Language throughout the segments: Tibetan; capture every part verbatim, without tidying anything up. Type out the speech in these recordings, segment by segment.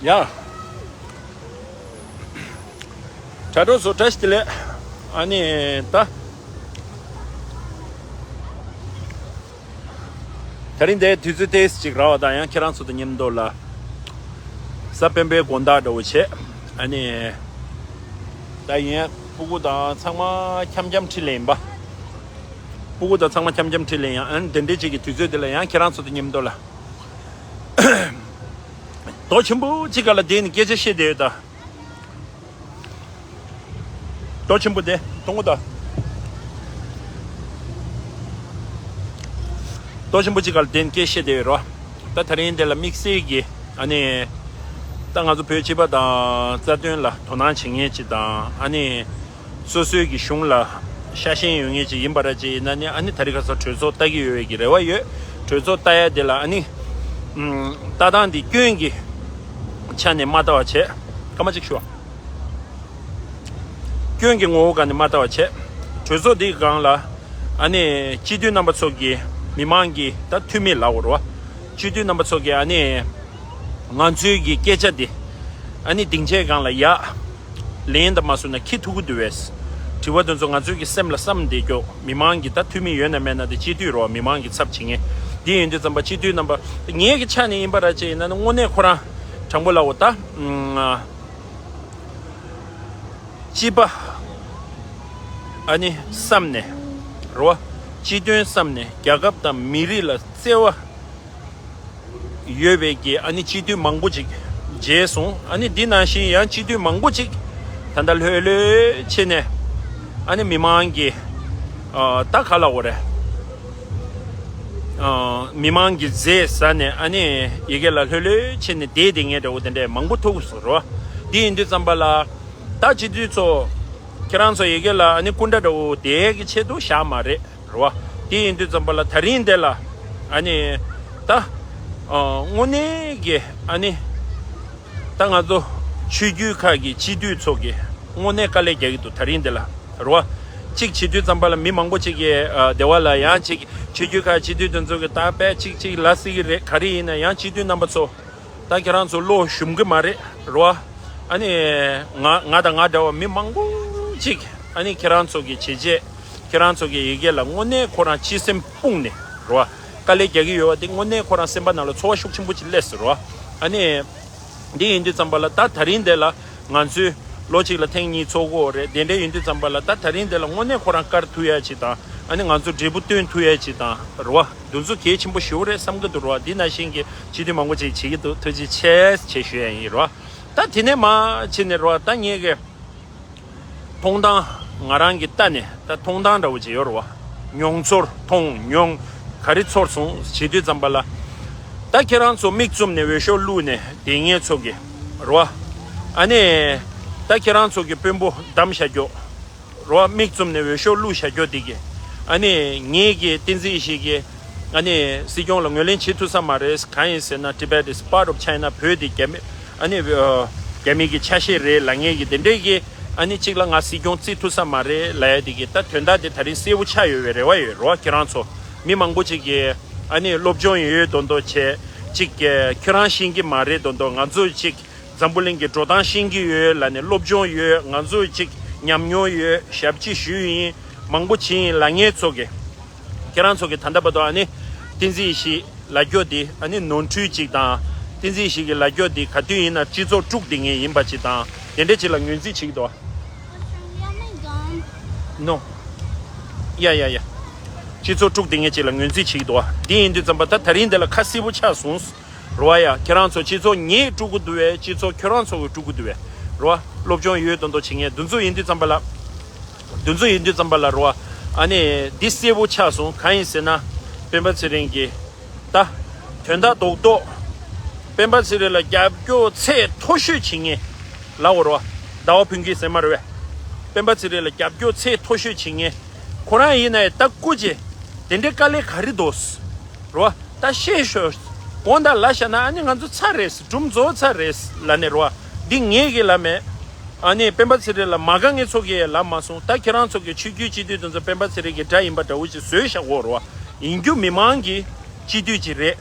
ཡ། དྲ་གྲོགས་ཚོ་བཀྲ་ཤིས་བདེ་ལེགས། ཨ་ནི་ད། དེ་རིང་འདིར་དུས་ཚོད་ཏོག་ཙམ་ཅིག་རག་པ་དང་ཡང་ཁྱེད་རང་ཚོ་དང་མཉམ་དུ་ལ། གཟའ་སྤེན་པའི་དགོང་དག་འདྲ་བོ་བྱས། ཨ་ནི། ད་ཡིན་ཡང་སྤུ་གུ་དང་ཚང་མ་འཁྱམ་འཁྱམ་ཁྲིད་ལེན་པ། སྤུ་གུ་དང་ཚང་མ་འཁྱམ་འཁྱམ་ཁྲིད་ལེན་ཡང་ཨ་ནི་དེ་འདྲའི་ཅིག་གི་དུས་ཚོད་འདི་ལ་ཡང་ཁྱེད་རང་ཚོ་དང་མཉམ་དུ་ལ། རྡོ་ཆེན་པོ་གཅིག་སྒང་ལ་བསྡད་ནས་སྐད་ཆ་བཤད་བསྡད་ཡོད་ད། རྡོ་ཆེན་པོ་དེ་མཐོང་གོ་ད། རྡོ་ཆེན་པོ་གཅིག་སྒང་ལ་བསྡད་ནས་སྐད་བཤད་བསྡད་ཡོད་རོ། ད་དེ་རིང་འདི་ལ་དམིགས་བསལ་གྱི་ཨ་ནི། ད་ང་ཚོ་བོད་སྤྱི་པ་དང་རྩ་དོན་ལ་དོ་སྣང་བྱེད་མཁན་ཅིག་དང་ཨ་ནི། སོ་སོའི་གི་གཞུང་ལ་ཤ་ཞེན་ཡོད་མཁན་ཅིག་ཡིན་པ་ར་ཅིག་ཡིན་ན་ནི་ཨ་ནི་ད་རེས་ཁ་སང་གྲོས་ཚོགས་ལྟ་གི་ཡོད་པའི་གི་རེ་བ་ཡོད། གྲོས་ཚོགས་ལྟ་ཡ་དེ་ལ་ཨ་ནི། ལྟ་སྟངས་འདི་སྐྱོན་གྱི་ཆ་ནས་མ་ལྟ་བ་བྱས། སྐར་མ་གཅིག་ཞུ་བ། སྐྱོན་གྱི་ངོ་བོ་སྒང་ནས་མ་ལྟ་བ་བྱས། གྲོས་ཚོགས་འདིའི་སྒང་ལ་ཨ་ནི་སྤྱི་འཐུས་རྣམ་པ་ཚོ་གི་མི་མང་གི་ད་འཐུས་མི་ལ་འོ་རོ། སྤྱི་འཐུས་རྣམ་པ་ཚོ་གི་ཨ་ནི། ང་ཚོའི་གི་སྐད་ཆ་འདི་ཨ་ནི་སྡིངས་ཆའི་སྒང་ལ་ཡ་ལན་དང་མ་སོང་ན་ཁྱི་ཐུག་གི་འདུག་བས། དྲི་བ་དེ་ཚོ་ང་ཚོའི་གི་སེམས་ལ་བསམ་བསྡད་ཀྱོག་མི་མང་གི་ད་འཐུས་མི་ཡོད་ན་མེད་ན་དེ་སྤྱི་འཐུས་རོ་མི་མང་གི་ཚབ་བྱེད་མཁན། འདི་ཡིན་དུས་ཙམ་པ་སྤྱི་འཐུས་རྣམ་པ་ངའི་གི་ཆ་ནས་ཡིན་པ་ར་ཅིག་ཡིན་ན་ནི་དངོས་གནས་ཁོ་རང་དྲང་པོ་ལབ་འོ་ད། སྤྱི་པ་ཨ་ནི་བསམ་ནས་རོ། སྤྱི་དོན་བསམ་ནས་རྒྱལ་ཁབ་དང་མི་རིགས་ལ་བརྩེ་བ་ཡོད་པའི་གི་ཨ་ནི་སྤྱི་འཐུས་མང་པོ་ཅིག་མཇལ་སོང་། ཨ་ནི་འདི་ནང་བཞིན་ཡང་སྤྱི་འཐུས་མང་པོ་ཅིག་ད་ལྟ་ལྷོད་ལྷོད་བྱས་ནས་ཨ་ནི་མི་མང་གི་ཨ་ད་ག་ལབ་དགོས་རེད། ཨ་མི་མང་གི་རྫས་ཟ་ནས་ཨ་ནི་ཡི་གེ་ལ་ལྷོད་ལྷོད་བྱས་ནས་བསྡད་བསྡད་མཁན་འདྲ་བོ་དེ་འདྲས་མང་པོ་ཐུག་སོང་རོ། འདི་ཡིན་དུས་ཙམ་པ་ལ་ད་སྤྱི་འཐུས་ཚོ་ཁྱེད་རང་ཚོ་ཡི་གེ་ལ་ཨ་ནི་སྐུ་འདྲ་འདྲ་བོ་དེ་གི་ཆེད་དུ་བཞག་མ་རེད། རེད་བ། དེ་ཡིན་དུས་ཙམ་པ་ལ་ད་རིང་འདི་ལ་ཨ་ནི་ད་ཨ་དངོས་གནས་ཀྱི་ཨ་ནི་ད་ང་ཚོ་ཆོས་བརྒྱུད་ཁག་གི་སྤྱི་འཐུས་ཚོ་གི་དངོས་གནས་དཀའ་ལས་རྒྱག་གི་འདུག་ད་རིང་འདི་ལ་རེད་བ། གཅིག་བྱེད་དུས་ཙམ་པ་ལ་མི་མང་པོ་ཅིག་གི་ཨ་སྡེ་བ་ལ་ཡང་གཅིག་ཆོས་བརྒྱུད་ཁག་སྤྱི་འཐུས་དེ་ཚོ་གི་ད་དཔེ་གཅིག་གཅིག་ལབ་སྲིད་ཀྱི་རེད། ག་རེ་ཡིན་ན་ཡང་སྤྱི་འཐུས་རྣམ་པ་ཚོ་ད་ཁྱེད་རང་ཚོ་བློ་ཞུམ་གི་མ་རེད་རེད་བ། ཨ་ནི་ང་ང་དང་ང་འདྲ་བ་མི་མང་པོ་ཅིག་ཨ་ནི་ཁྱེད་རང་ཚོ་གི་བྱས་རྗེས། ཁྱེད་རང་ཚོ་གི་ཡི་གེ་ལ་དངོས་གནས་ཁོ་རང་སྤྱི་སེམས་སྤུངས་ནས་རོ། དཀའ་ལས་རྒྱག་གི་ཡོད་པ་དེ་དངོས་གནས་ཁོ་རང་སེམས་པ་ནང་ལ་ཚོར་བ་ཤུགས་ཆེན་པོ་ཅིག་སླེབས་སོང་རོ། ཨ་ནི། འདི་ཡིན་དུས་ཙམ་པ་ལ་ད་ད་རིང་འདི་ལ་ང་ཚོས་ལོ་གཅིག་ལ་ཐེངས་གཉིས་ཚོགས་དགོས་རེད། དེ་འདྲ་ཡིན་དུས་ཙམ་པ་ལ་ད་ད་རིང་འདི་ལ་དངོས་གནས་ཁོ་རང་བཀར་ཐུབ་ཡ་ཅིག་དང་ཨ་ནི་ང་ཚོ་འབྲས་བུ་སྟོན་ཐུབ་ཡ་ཅིག་དང་རོ། འདི་ཚོ་གལ་ཆེན་པོ་ཞེ་པོ་རེད་བསམ་གི་འདུག་རོ། འདི་ནང་བཞིན་གྱི་སྤྱི་འཐུས་མང་པོ་ཅིག་བྱེད་ཀྱི་འདུག་ཐུགས་རྗེ་ཆེ་ཞེས་ཞུ་ཡ་ཡིན་རོ། ད་དེ་ནས་མ་ཕྱིན་ནས་རོ། ད་ངེད་ཀྱི་མཐོང་སྟངས་ང་རང་གི་ལྟ་ནས་ད་མཐོང་སྟངས་འདྲ་བོ་ཅིག་ཡོད་རེད་བ། མྱོང་ཚོར་མཐོང་མྱོང་ག་རེ་ཚོར་སོང་བྱེད་དུས་ཙམ་པ་ལ། ད་ཁྱེད་རང་ཚོ་མིག་བཙུམ་ནས་འོས་ཤོག་བླུགས་ནས་དེ་ངེད་ཚོ་གི་རེད་བ། ཨ་ནི། ད་ཁྱེད་རང་ཚོ་གི་དཔོན་པོ་བདམས་བཞག་རྒྱུ་རེད་བ། མིག་བཙུམ་ནས་འོས་ཤོག་བླུགས་བཞག་རྒྱུ་དེ་གི་ཨ་ནི་ངེད་ཀྱི་བསྟན་འཛིན་ཡེ་ཤེས་ཀྱི། ཨ་ནི་སྲིད་སྐྱོང་ལ་ངོས་ལེན་བྱེད་ཐུབ་ས་མ་རེད། གང་ཡིན་ཟེར་ན་Tibet is part of China བོད་དེ་རྒྱ་མི་ཨ་ནི་ཨ་རྒྱ་མི་གི་ཆ་ཤས་རེད་ལབ་མཁན་གྱི་དེ་འདྲས་ཀྱི་ཨ་ནི་གཅིག་ལ་ང་སྲིད་སྐྱོང་བརྩི་ཐུབ་ས་མ་རེད་ལབ་ཡ་དེ་གི་ད་དོན་དག་དེ་ད་རིང་གསལ་པོ་ཆགས་ཡོད་པའི་རེ་བ་ཡོད་རེད་བ། ཁྱེད་རང་ཚོ་མི་མང་པོ་ཅིག་གི་ཨ་ནི་སློབ་སྦྱོང་ཡོད་མདོག་མདོག་བྱས་ཅིག་གི་ཁྱོད་རང་ཤེས་ཀྱི་མ་རེད་མདོག་མདོག་ང་ཚོ་ཅིག་འཛམ་བུ་གླིང་གི་འགྲོ་སྟངས་ཤེས་ཀྱི་ཡོད་ལབ་ནས་སློབ་སྦྱོང་ཡོད། ང་ཚོ་ཅིག་ཉམས་མྱོང་ཡོད། ཞབས་ཕྱི་ཞུས་ཡིན། མང་པོ་བྱས་ཡིན་ལབ་མཁན་ཚོ་གི་ཁྱེད་རང་ཚོ་གི་ད་ལྟ་བར་དུ་ཨ་ནི་བསྟན་འཛིན་ཡེ་ཤེས་ལབ་རྒྱུ་དེ་ཨ་ནི་ནོར་འཁྲུལ་ཅིག་དང་བསྟན་འཛིན་ཡེ་ཤེས་ཀྱི་ལབ་རྒྱུ་དེ་ག་དུས་ཡིན་ན་སྤྱི་ཚོགས་དཀྲུག་བསྡད་མཁན་ཡིན་པ་ཅིག་དང་དེ་འདྲ་ཅིག་ལ་ངོས་འཛིན་བྱེད་ཀྱི་འདུག་ཨ། ནོ། ཡ་ཡ་ཡ། སྤྱི་ཚོགས་དཀྲུག་བསྡད་མཁན་ཅིག་ལ་ངོས་འཛིན་བྱེད་ཀྱི་འདུག་ཨ། དེ་ཡིན་དུས་ཙམ་པ་ད་ད་རིང་འདི་ལ་ཁ་གསལ་པོ་ཆགས་སོང་། རེད་བ་ཡ། ཁྱེད་རང་ཚོ་སྤྱི་ཚོགས་ངས་དཀྲུག་གི་འདུག་བས། སྤྱི་ཚོགས་ཁྱོད་རང་ཚོ་གིས་དཀྲུག་གི་འདུག་བས། རེད་བ། སློབ་སྦྱོང་ཡོད་མདོག་མདོག་བྱེད་མཁན་འདི་ཚོ་ཡིན་དུས་ཙམ་པ་ལ། འདི་ཚོ་ཡིན་དུས་ཙམ་པ་ལ་རེད་བ། ཨ་ནི་འདི་གསལ་པོ་ཆགས་སོང་། གང་ཡིན་ཟེར་ན། སྤེན་པ་ཚེ་རིང་གིས། ད། དོན་དག་རྡོག་རྡོག་སྤེན་པ་ཚེ་རིང་ལ་རྒྱབ་སྐྱོར་ཚད་མཐོ་ཤོས་བྱེད་མཁན། ལབ་དགོས་རེད་བ། ཟླ་བ་ཕུན་སྐྱིད་ཟེར་མ་རེད་བས། སྤེན་པ་ཚེ་རིང་ལ་རྒྱབ་སྐྱོར་ཚད་མཐོ་ཤོས་བྱེད་མཁན། ཁོ་རང་ཡིན་ན་ཡང་ད་སྐུ་མཁྱེན། དེ་འདྲའི་དཀའ་ལས་ག་རེ་འདུག་རེད་བ། ད་ཤེས་ཤོག་དགོངས་དག་ལབ་བཞག་ན་ཨ་ནི་ང་ཚོ་ཚར་རེད། སྒྲུང་རྫོགས་ཚར་རེད་ལབ་ནས་རེད་བ། འདི་ངས་གི་ལབ་མེད། ཨ་ནི་སྤེན་པ་ཚེ་རིང་ལ་མ་དགའ་མཁན་ཚོ་གིས་ལབ་མ་སོང་། ད་ཁྱེད་རང་ཚོ་གི་ཆོས་བརྒྱུད་སྤྱི་འཐུས་དེ་ཚོ་སྤེན་པ་ཚེ་རིང་གི་དགྲ་ཡིན་པ་འདྲ་བོ་ཅིག་བཟོས་བཞག་གོ་རེད་བ། ཡིན་རྒྱུ་མི་མང་གི་སྤྱི་འཐུས་ཅིག་རེད།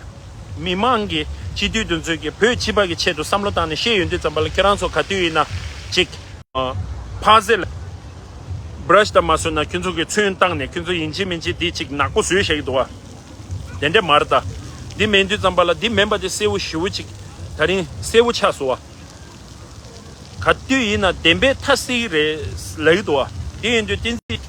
མི་མང་གི་ སྤྱི་འཐུས་དེ་ཚོས་ཀྱི་བོད་སྤྱི་པ་གི་ཆེད་དུ་བསམ་བློ་བཏང་ནས་བཤད་ཡོང་དུས་ཙམ་པ་ལ། ཁྱེད་རང་ཚོ་ག་དུས་ཡིན་ན་ཅིག་ཕག་ཟེ་ལ་བྷ་ར་ཤི་དང་མ་བཟོས་ན། ཁྱོད་ཚོ་གི་ཚོན་བཏང་ནས། ཁྱོད་ཚོ་ཡིན་གཅིག་མིན་གཅིག་འདི་ཅིག་ནག་པོ་བཟོས་བཞག་གི་འདུག་བ། དེ་འདྲས་མ་རེད་ད། འདི་མིན་དུས་ཙམ་པ་ལ། འདི་མིན་པ་དེ་གསལ་བོ་ཞེ་པོ་ཅིག་ད་རིང་གསལ་བོ་ཆགས་སོང་བ། ག་དུས་ཡིན་ན་བདེན་པའི་མཐའ་གསལ་གྱི་རེད་ལབ་ཀྱི་འདུག་བ། དེ་ཡིན་དུས་བསྟན་འཛིན་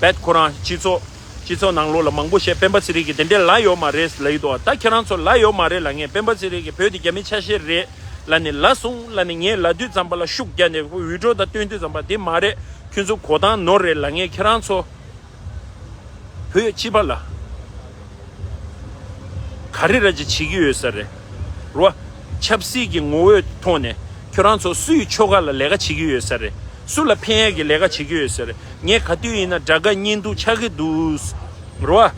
བེད་ཁོ་རང་སྤྱི་ཚོགས་སྤྱི་ཚོགས་ནང་ལོགས་ལ་མང་པོ་བཤད། སྤེན་པ་ཚེ་རིང་གིས་དེ་འདྲས་ལབ་ཡོད་མ་རེད་ལབ་ཀྱི་འདུག་བ། ད་ཁྱེད་རང་ཚོ་ལབ་ཡོད་མ་རེད་ལབ་མཁན། སྤེན་པ་ཚེ་རིང་གིས་བོད་དེ་རྒྱ་མིའི་ཆ་ཤས་རེད་ལབ་ནས་ལབ་སོང་ལབ་ནས་ངས་ལབ་དུས་ཙམ་པ་ལ། ཤུགས་རྒྱག་ནས་འུད་སྒྲོག་ད་སྟོན་དུས་ཙམ་པ། དེ་མ་རེད། ཁྱོད་ཚོ་གོ་སྟངས་ནོར་རེད་ལབ་མཁན་ཁྱེད་རང་ཚོ། བོད་སྤྱི་པ་ལ་ག་རེ་ར་ཅིག་བྱེད་ཀྱི་ཡོད་ས་རེད། རོ། ཆབ་སྲིད་ཀྱི་ངོ་བོའི་ཐོག་ནས་ཁྱོད་རང་ཚོ་སུའི་ཕྱོགས་ཁ་ལ་ལས་ཀ་བྱེད་ཀྱི་ཡོད་ས་རེད། སུ་ལ་ཕན་ཡག་གི་ལས་ཀ་བྱེད་ཀྱི་ཡོད་ས་རེད། ངས་ག་དུས་ཡིན་ན་དགྲ་དགའ་གཉེན་སྡུག་ཆགས་ཀྱི་འདུག་རོ།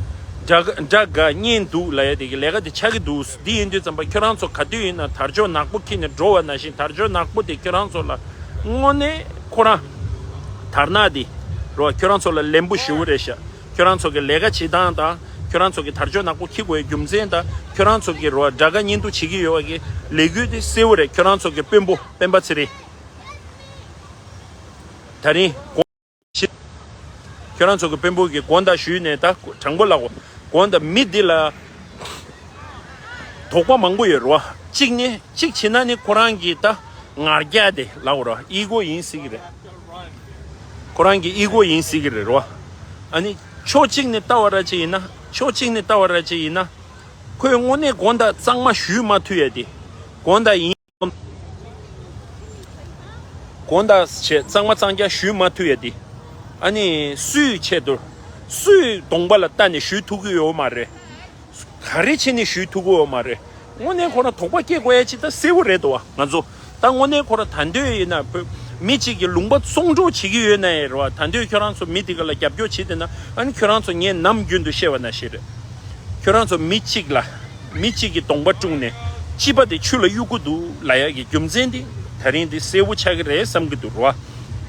དགྲ་དགའ་དགྲ་དགའ་གཉེན་སྡུག་ལབ་ཡ་དེ་གི་ལས་ཀ་དེ་ཆགས་ཀྱི་འདུག་འདི་ཡིན་དུས་ཙམ་པ་ཁྱོད་རང་ཚོ་ག་དུས་ཡིན་ན་དར་ལྕོག་ནག་པོ་འཁྱེར་ནས་འགྲོ་བ་ནང་བཞིན། དར་ལྕོག་ནག་པོ་དེ་ཁྱོད་རང་ཚོ་ལ་དངོས་གནས་ཁོ་རང་དར་ནག་དེ་རོ། ཁྱོད་རང་ཚོ་ལ་ལན་པོ་ཞེ་པོ་རེད་ཤག་ཁྱོད་རང་ཚོ་གི་ལས་ཀ་བྱེད་སྟངས་དང་། ཁྱོད་རང་ཚོ་གི་དར་ལྕོག་ནག་པོ་འཁྱེར་དགོས་པའི་རྒྱུ་མཚན་དང་། ཁྱོད་རང་ཚོ་གི་རོ་དགྲ་དགའ་གཉེན་སྡུག་བྱེད་ཀྱི་ཡོད་པ་གི་ལས་འགུལ་དེ་གསལ་བོ་རེད། ཁྱོད་རང་ཚོ་གི་དཔོན་པོ་སྤེན་པ་ཚེ་རིང་དེ་རིང་དགོངས་ཞེས། ཁྱོད་རང་ཚོ་གི་དཔོན་པོ་གི་དགོངས་དག་ཞུས་ནས། ད་དྲང་པོ་ལབ་གོ། དགོངས་དག་མི་འདི་ལ་དོགས་པ་མང་པོ་ཡོད་རོ། གཅིག་ནི་གཅིག་བྱས་ན་ནི་ཁོ་རང་གི་ད་ང་རྒྱལ་དེ་ལབ་རོ། ཨི་གོ་ཡིན་སྲིད་ཀྱི་རེད། ཁོ་རང་གི་ཨི་གོ་ཡིན་སྲིད་ཀྱི་རེད་རོ། ཨ་ནི་ཕྱོགས་གཅིག་ནས་ལྟ་བ་ར་ཅིག་ཡིན་ན། ཕྱོགས་གཅིག་ནས་ལྟ་བ་ར་ཅིག་ཡིན་ན། ཁོས་དངོས་གནས་དགོངས་དག་གཙང་མ་ཞུས་མ་ཐུབ་ཡ་དེ། དགོངས་དག་ཡིན། དགོངས་དག་བྱས་གཙང་མ་གཙང་རྐྱང་ཞུས་མ་ཐུབ་ཡ་དེ། ཨ་ནི་སུའི་ཆེད་དུ། སུའི་གདོང་པ་ལ་ལྟ་ནས་ཞུ་ཐུབ་ཀྱི་ཡོད་མ་རེད། ག་རེ་བྱས་ནས་ཞུ་ཐུབ་ཀྱི་ཡོད་མ་རེད། དངོས་གནས་ཁོ་རང་དོགས་པ་སྐྱེ་དགོས་ཡ་ཅིག་ད་གསལ་བོ་རེད་འདུག་བ། ང་ཚོ་ད་དངོས་གནས་ཁོ་རང་ད་འདོད་ཡིན་ན། བོད་མི་གཅིག་གི་ལུང་པ་བཙོང་འགྲོ་བྱེད་ཀྱི་ཡོད་ན་ཡང་རེད་བ། ད་འདོད་ཁྱོད་རང་ཚོ་མི་དེ་ག་ལ་རྒྱབ་སྐྱོར་བྱེད་བསྡད་ན། ཨ་ནི་ཁྱོད་རང་ཚོ་ངས་ནམ་རྒྱུན་དུ་བཤད་པ་ནང་བཞིན་རེད། ཁྱོད་རང་ཚོ་མི་གཅིག་ལ། མི་གཅིག་གི་གདོང་པ་བཀྲུས་ནས་སྤྱི་པ་དེ་ཆུ་ལ་གཡུག་གི་འདུག་ལབ་ཡ་གི་རྒྱུ་མཚན་དེ་ད་རིང་འདི་གསལ་བོ་ཆགས་ཀྱི་རེད་བསམ་གྱི་འདུག་རོ།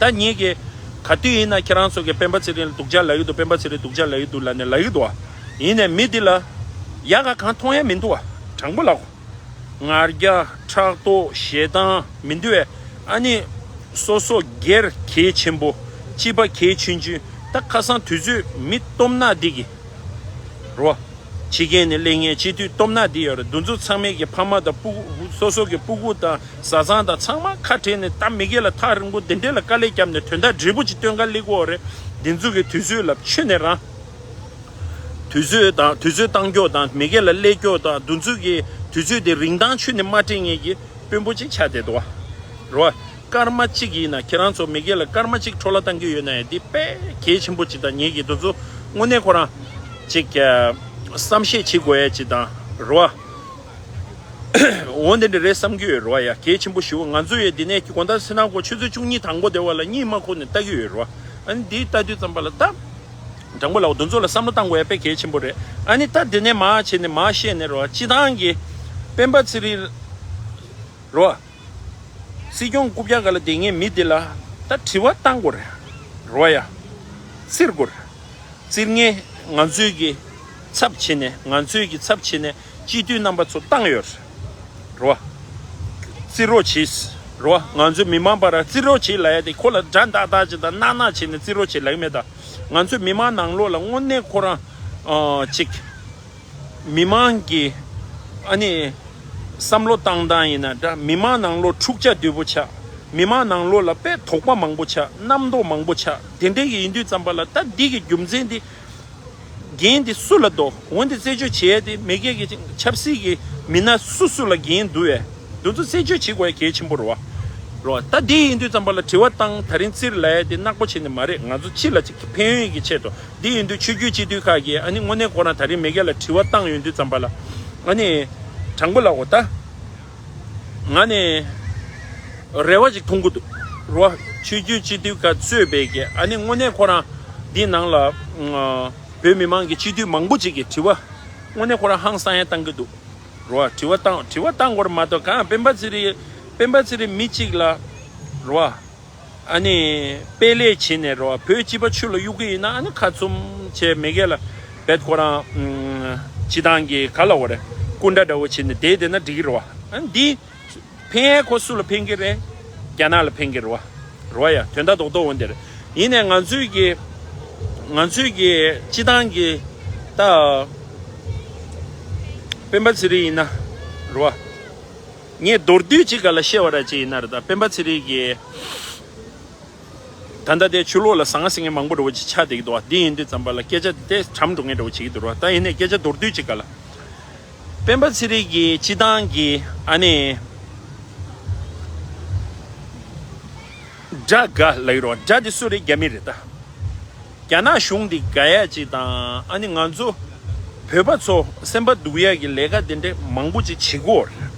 ད་ངེད་ཀྱིས་ག་དུས་ཡིན་ན་ཁྱེད་རང་ཚོ་གི་སྤེན་པ་ཚེ་རིང་ལ་སྡུག་ཅག་ལབ་ཀྱི་འདུག་སྤེན་པ་ཚེ་རིང་སྡུག་ཅག་ལབ་ཀྱི་འདུག་ལབ་ནས་ལབ་ཀྱི་འདུག་བ། ཡིན་ནའི་མི་འདི་ལ་ཡག་ག་གང་མཐོང་ཡ་མི་འདུག་བ། དྲང་པོ་ལབ་གོ། ང་རྒྱལ། ཕྲག་དོག་ཞེ་སྡང་མི་འདུག་བས། ཨ་ནི་སོ་སོ་སྒེར་གལ་ཆེན་པོ། སྤྱི་པ་གལ་ཆུང་ཆུང་། ད་ཁ་སང་དུས་ཚོད་མི་སྟོབས་ནག་འདི་གི་རོ། ཕྱི་རྒྱལ་ནས་སླེབས་མཁན་སྤྱི་འཐུས་སྟོབས་ནག་འདི་ཡོད་རེད། འདི་ཚོ་ཚང་མས་ཀྱི་ཕ་མ་དང་སྤུ་གུ། སོ་སོ་གི་སྤུ་གུ་དང་བཟའ་ཚང་དང་ཚང་མ་ཁ་བྲལ་ནས། ད་མི་སྒེར་ལ་ཐག་རིང་པོ་འདི་འདྲས་ལ་དཀའ་ལས་བརྒྱབ་ནས་དོན་དག་འབྲས་བུ་ཅིག་སྟོན་ག་སླེབས་ཀྱི་ཡོད་རེད། འདི་ཚོ་གི་དུས་ཚོད་ལ་ཆུད་ནས་རང་། དུས་ཚོད་དང་། དུས་ཚོད་བཏང་ཀྱོག་དང་། མི་སྒེར་ལ་སླེབས་ཀྱོག་དང་། འདི་ཚོ་གི་དུས་ཚོད་དེ་རིན་ཐང་ཆུད་ནས་མ་སྤྲད་མཁན་གྱི་དཔོན་པོ་ཅིག་ཆགས་བསྡད་འདུག་བ། རོ། སྐར་མ་གཅིག་ཡིན་ན། ཁྱེད་རང་ཚོ་མི་སྒེར་ལ་སྐར་མ་གཅིག་འཕྲོ་བརླག་བཏང་གི་ཡོད་ན་ཡང་། འདི་དཔེ་གལ་ཆེན་པོ་ཅིག་དང་། ངེད་ཀྱིས་འདི་ཚོ་དངོས་གནས་ཁོ་རང་ཅིག་ཨ་བསམ་ཤེས་བྱེད་དགོས་ཡ་ཅིག་དང་། རོ། འོ་འདི་འདྲ་རེད་བསམ་གྱི་ཡོད་རོ། ཡ་གལ་ཆེན་པོ་ཞེ་པོ། ང་ཚོ་ཡི་འདི་ནས་དགོང་དག་ཚེ་ནང་གོ་ཆུ་ཚོད་བཅུ་གཉིས་དང་པོ་དེ་བ་ལ་གཉིད་མ་ཁུག་ནས་ལྟ་གི་ཡོད་རོ། ཨ་ནི་འདི་ལྟ་དུས་ཙམ་པ་ལ་ད། དྲང་པོ་ལབ་གོ། འདི་ཚོ་ལ་བསམ་བློ་བཏང་དགོས་ཡ་དཔེ་གལ་ཆེན་པོ་རེད། ཨ་ནི་ད་འདི་ནས་མར་བྱས་ནས་མར་བཤད་ནས་རོ། སྤྱི་བཏང་གི་སྤེན་པ་ཚེ་རིང་རོ། སྲིད་སྐྱོང་རྐུབ་བཀྱག་སྒང་ལ་བསྡད་མཁན་མི་འདི་ལ་ད་དྲི་བ་བཏང་དགོས་རེད་རོ། ཡ་བཙིར་དགོས་རེད། བཙིར་མཁན་ང་ཚོའི་གི་ཚབ་བྱས་ནས། ང་ཚོའི་གི་ཚབ་བྱས་ནས་སྤྱི་འཐུས་རྣམ་པ་ཚོ་བཏང་ཡོད་རེད་རོ། བཙིར་རོགས་བྱེད་རོ། ང་ཚོའི་མི་མང་བར་བཙིར་རོགས་བྱེད་ལབ་ཡ་དེ། ཁོ་ལ་དགྲ་འདག་འདག་བྱེད་དང་། གནག་གནག་བྱེད་ནས་བཙིར་རོགས་བྱེད་ལབ་ཀྱི་མེད་ད། ང་ཚོའི་མི་མང་ནང་ལོགས་ལ་དངོས་གནས་ཁོ་རང་ཨ་ཅིག་མི་མང་གི་ཨ་ནི་བསམ་བློ་བཏང་སྟངས་ཡིན་ན་འདྲ། མི་མང་ནང་ལོགས་འཁྲུག་ཆ་དོད་པོ་ཆགས། མི་མང་ནང་ལོགས་ལ་དཔེ་དོགས་པ་མང་པོ་ཆགས། རྣམ་རྟོག་མང་པོ་ཆགས། དེ་འདྲའི་གི་ཡིན་དུས་ཙམ་པ་ལ། ད་འདི་གི་རྒྱུ་མཚན་འདི། འགན་དེ་སུ་ལ་འདུག་འོན་ཏེ་རྩད་གཅོད་བྱེད་ཡ་དེ་མི་སྒེར་གྱི་ཆབ་སྲིད་ཀྱི་མི་སྣ་སུ་སུ་ལ་འགན་འདུག་བས། འདི་ཚོ་རྩད་གཅོད་བྱེད་དགོས་ཡ་གལ་ཆེན་པོ་རེད་བ། རེད་བ། ད་འདི་ཡིན་དུས་ཙམ་པ་ལ་དྲི་བ་བཏང་། དེ་རིང་བཙིར་ལབ་ཡ་དེ་ནག་པོ་བྱས་ནས་མ་རེད། ང་ཚོ་སྤྱི་ལ་ཅིག་ཕན་ཡོན་གྱི་ཆེད་དུ། འདི་ཡིན་དུས་ཆོས་བརྒྱུད་སྤྱི་འཐུས་ཁག་གིས་ཨ་ནི་དངོས་གནས་ཁོ་རང་དེ་རིང་མི་སྒེར་ལ་དྲི་བ་བཏང་ཡོང་དུས་ཙམ་པ་ལ། ཨ་ནི་དྲང་པོ་ལབ་དགོས་ད། ང་ནི་རེ་བ་ཅིག་མཐོང་གི་འདུག་རེད་བ། ཆོས་བརྒྱུད་སྤྱི་འཐུས་ཁག་གཙོས་པའི་གི་ཨ་ནི་དངོས་གནས་ཁོ་རང་འདི་ནང་ལ་ཨ་བོད་མི་མང་གི་སྤྱི་འཐུས་མང་པོ་ཅིག་གིས་དྲི་བ་དངོས་གནས་ཁོ་རང་ཧང་སང་ཡ་བཏང་གི་འདུག་རེད་བ། དྲི་བ་བཏང་། དྲི་བ་བཏང་དགོས་རེད་མ་གཏོགས། གང་སྤེན་པ་ཚེ་རིང་། སྤེན་པ་ཚེ་རིང་མི་གཅིག་ལ་རེད་བ། ཨ་ནི་དཔེ་ལས་བྱས་ནས་རེད་བ། བོད་སྤྱི་པ་ཆུ་ལ་གཡུག་གི་ཡིན་ན། ཨ་ནི་ཁ་བཙུམ་བྱས་མི་སྒེར་ལ་བེད་ཁོ་རང་ཨ་སྤྱི་བཏང་གི་ག་ལབ་དགོས་རེད། སྐུ་འདྲ་འདྲ་བོ་བྱས་ནས་བསྡད་བསྡད་ན་འགྲིག་གི་རེད་བ། ཨ་འདི་ཕན་ཡས་ཁོ་སུ་ལ་ཕན་གི་རེད། རྒྱ་ནག་ལ་ཕན་གི་རེད་བ། རེད་བ་ཡ། དོན་དག་རྡོག་རྡོག་འོ་འདིར། ཡིན་ནའི་ང་ཚོའི་གི་ང་ཚོའི་གི་སྤྱི་བཏང་གི་ད་སྤེན་པ་ཚེ་རིང་ཡིན་ན་རེད་བ། ངས་མདོར་བསྡུས་ཅིག་ག་ལ་བཤད་པ་ར་ཅིག་ཡིན་ན་རེད། ད་སྤེན་པ་ཚེ་རིང་གི་ད་ལྟ་དེ་ཆུ་ལོག་ལ་ཟང་ཟིང་ངེ་མང་པོ་འདྲ་བོ་ཅིག་ཆགས་བསྡད་ཀྱི་འདུག་བ། འདི་ཡིན་དུས་ཙམ་པ་ལ་སྐད་ཆ་དེ་གྲམ་འགྲོ་ངེས་འདྲ་བོ་བྱེད་ཀྱི་འདུག་ར། ད་ཡིན་ནའི་སྐད་ཆ་མདོར་བསྡུས་ཅིག་ག་ལ། སྤེན་པ་ཚེ་རིང་གི་སྤྱི་བཏང་གི་ཨ་ནི་དགྲ་དགའ་ལབ་ཀྱི་རེད་བ། དགྲ་དེ་སུ་རེད། རྒྱ་མི་རེད་ད། རྒྱ་ནག་གཞུང་འདི་དགའ་ཡ་ཅིག་དང་ཨ་ནི་ང་ཚོ་བོད་པ་ཚོ་སེམས་པ་སྡུག་ཡ་གི་ལས་ཀ་དེ་འདྲ་མང་པོ་ཅིག་བྱེད་ཀྱི་ཡོད་རེད།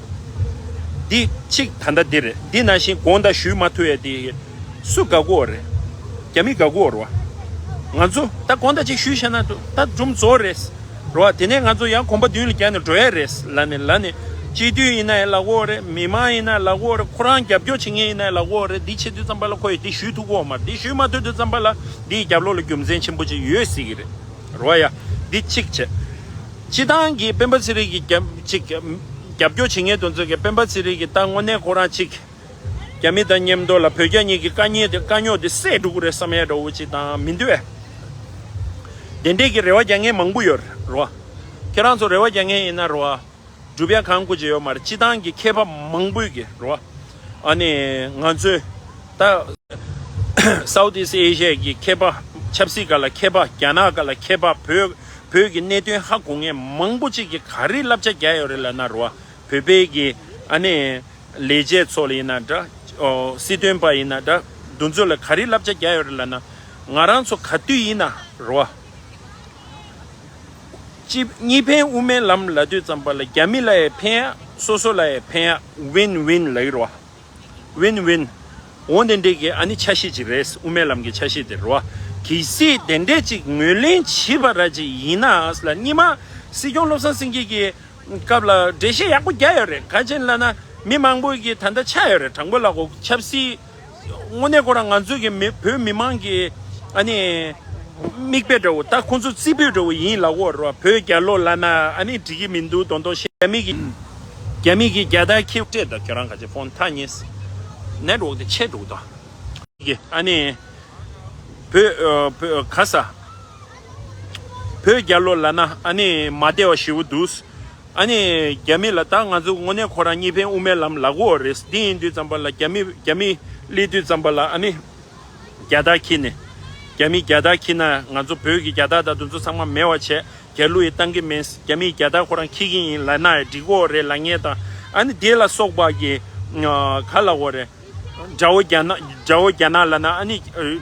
འདི་གཅིག་ད་ལྟ་འདི་རེད། འདི་ནང་བཞིན་དགོངས་དག་ཞུས་མ་ཐུབ་ཡ་དེ་སུ་དགའ་གི་ཡོད་རེད། རྒྱ་མི་དགའ་གི་ཡོད་རེད་བ། ང་ཚོ་ད་དགོངས་དག་ཅིག་ཞུས་བཞག་ན་ད་སྒྲུང་རྫོགས་རེད། རེད་བ། དེ་ནས་ང་ཚོ་ཡང་གོམ་པ་མདུན་ལ་རྒྱག་ནས་འགྲོ་ཡ་རེད་ལབ་ནས་ལབ་ནས། སྤྱི་འཐུས་ཡིན་ན་ཡང་ལབ་ཀྱི་ཡོད་རེད། མི་མང་ཡིན་ན་ལབ་ཀྱི་ཡོད་རེད། ཁོ་རང་རྒྱབ་སྐྱོར་བྱེད་མཁན་ཡིན་ན་ཡང་ལབ་ཀྱི་ཡོད་རེད། འདི་བྱེད་དུས་ཙམ་པ་ལ་ཁོ་ཡིས་འདི་ཞུས་ཐུབ་ཀྱི་ཡོད་མ་རེད། འདི་ཞུས་མ་ཐུབ་དུས་ཙམ་པ་ལ་འདིའི་རྒྱབ་ལོགས་ལ་རྒྱུ་མཚན་ཆེན་པོ་ཅིག་ཡོད་སྲིད་ཀྱི་རེད། རེད་བ་ཡ། འདི་གཅིག་བྱས། སྤྱི་བཏང་གི་སྤེན་པ་ཚེ་རིང་གི་རྒྱབ་ཅིག་རྒྱབ་སྐྱོར་བྱེད་མཁན་དེ་ཚོ་གིས་སྤེན་པ་ཚེ་རིང་གི་ད་དངོས་གནས་ཁོ་རང་ཅིག་རྒྱ་མི་དང་མཉམ་དུ་ལ་བོད་རྒྱ་གཉིས་ཀྱི་དཀའ་ངལ་དེ་དཀའ་རྙོག་དེ་སེལ་འགྲོ་གི་རེད་བསམ་ཡ་འདྲ་བོ་ཅིག་དང་མི་འདུག་བས། དེ་འདྲས་ཀྱི་རེ་བ་རྒྱག་མཁན་མང་པོ་ཡོད་རེད་བ། ཁྱེད་རང་ཚོ་རེ་བ་རྒྱག་མཁན་ཡིན་ན་རེད་བ། སྒྲུབ་ཡ་གང་དགོས་ཀྱི་ཡོད་མ་རེད། སྤྱི་བཏང་གི་མཁས་པ་མང་པོས་ཀྱི་རེད་བ། ཨ་ནི་ང་ཚོས་ད་South East Asia གི་མཁས་པ། ཆབ་སྲིད་སྒང་ལ་མཁས་པ། རྒྱ་ནག་སྒང་ལ་མཁས་པ། བོད་བོད་ཀྱི་གནད་དོན་ཧ་གོ་མཁན་མང་པོ་ཅིག་གིས་ག་རེ་བསླབ་བྱ་རྒྱག་ཡོད་རེད་ལབ་ན་རེད་བ། བོད་པའི་གི་ཨ་ནི་ལས་བྱེད་ཚོ་ལ་ཡིན་ན་འདྲ། ཨོ། སྲིད་དོན་པ་ཡིན་ན་འདྲ། འདི་ཚོ་ལ་ག་རེ་བསླབ་བྱ་རྒྱག་ཡོད་རེད་ལབ་ན། ང་རང་ཚོ་ག་དུས་ཡིན་ན་རེད་བ། གཅིག་གཉིས་ཕན་དབུ་མའི་ལམ་ལབ་དུས་ཙམ་པ་ལ་རྒྱ་མི་ལ་ཡང་ཕན་ཡ། སོ་སོ་ལ་ཡང་ཕན་ཡ། ཝིན་ཝིན་ལབ་ཀྱི་རེད་བ། ཝིན་ཝིན། འོ་དེ་འདྲས་ཀྱི་ཨ་ནི་འཆར་གཞི་ཅིག་རེད། དབུ་མའི་ལམ་གྱི་འཆར་གཞི་དེ་རེད་བ། གལ་སྲིད་དེ་འདྲས་ཅིག་ངོས་ལེན་བྱེད་པ་ར་ཅིག་ཡིན་ན་ལ། སྔོན་མ་སྲིད་སྐྱོང་བློ་བཟང་སེང་གེ་གི་སྐབས་ལ་འགྲེལ་བཤད་ཡག་པོ་རྒྱག་ཡོད་རེད། ག་ཅི་ལབ་ན་མི་མང་པོ་གིས་ད་ལྟ་ཆགས་ཡོད་རེད། དྲང་པོ་ལབ་དགོས། ཆབ་སྲིད་དངོས་གནས་ཁོ་རང་ང་ཚོའི་གི་མི་བོད་མི་མང་གི་ཨ་ནི་མིག་དཔེ་འདྲ་བོ། ད་ཁོང་ཚོ་རྩིས་སྤྲོད་འདྲ་བོ་ཡིན་ལབ་ཀྱི་ཡོད་རེད་བ། བོད་རྒྱལ་ལོ་ལབ་ན་ཨ་ནི་འགྲིག་གི་མི་འདུག་མདོག་མདོག་བཤད། རྒྱ་མི་གི་རྒྱ་མི་གི་རྒྱལ་དར་འཁྱེར་སྤྲད་དང་། ཁྱོད་རང་ག་ཅི་ཕོན་ཐག་ཉེ་ས་ནེཊ་ཝོག་དེ་ཆད་འགྲོ་གི་འདུག་གི། ཨ་ནི་བོད་ཨ་བོད་ག་ས་བོད་རྒྱལ་ལོ་ལབ་ན་ཨ་ནི་མ་བདེ་བ་ཞེ་པོ་འདུག། ཨ་ནི་རྒྱ་མི་ལ་ད་ང་ཚོ་དངོས་གནས་ཁོ་རང་གཉིས་ཕན་དབུ་མའི་ལམ་ལབ་ཀྱི་ཡོད་རེད། འདི་ཡིན་དུས་ཙམ་པ་ལ་རྒྱ་མི་རྒྱ་མི་སླེབས་དུས་ཙམ་པ་ལ་ཨ་ནི་རྒྱལ་དར་འཁྱེར་ནས། རྒྱ་མི་རྒྱལ་དར་འཁྱེར་ན་ང་ཚོ་བོད་ཀྱི་རྒྱལ་དར་དང་དེ་ཚོ་ཚང་མ་མེད་པ་བྱས། རྒྱལ་གླུ་ཡི་བཏང་གི་མིན། རྒྱ་མིའི་རྒྱལ་དར་ཁོ་རང་འཁྱེར་གྱི་ཡིན་ལབ་ན་ཡང་འགྲིག་གི་ཡོད་རེད་ལབ་མཁན་དང་། ཨ་ནི་དེ་ལ་སོགས་པ་གི་ཨ་ག་ལབ་དགོས་རེད། དགྲ་བོ་རྒྱ་ནག་དགྲ་བོ་རྒྱ་ནག་ལབ་ན་ཨ་ནི་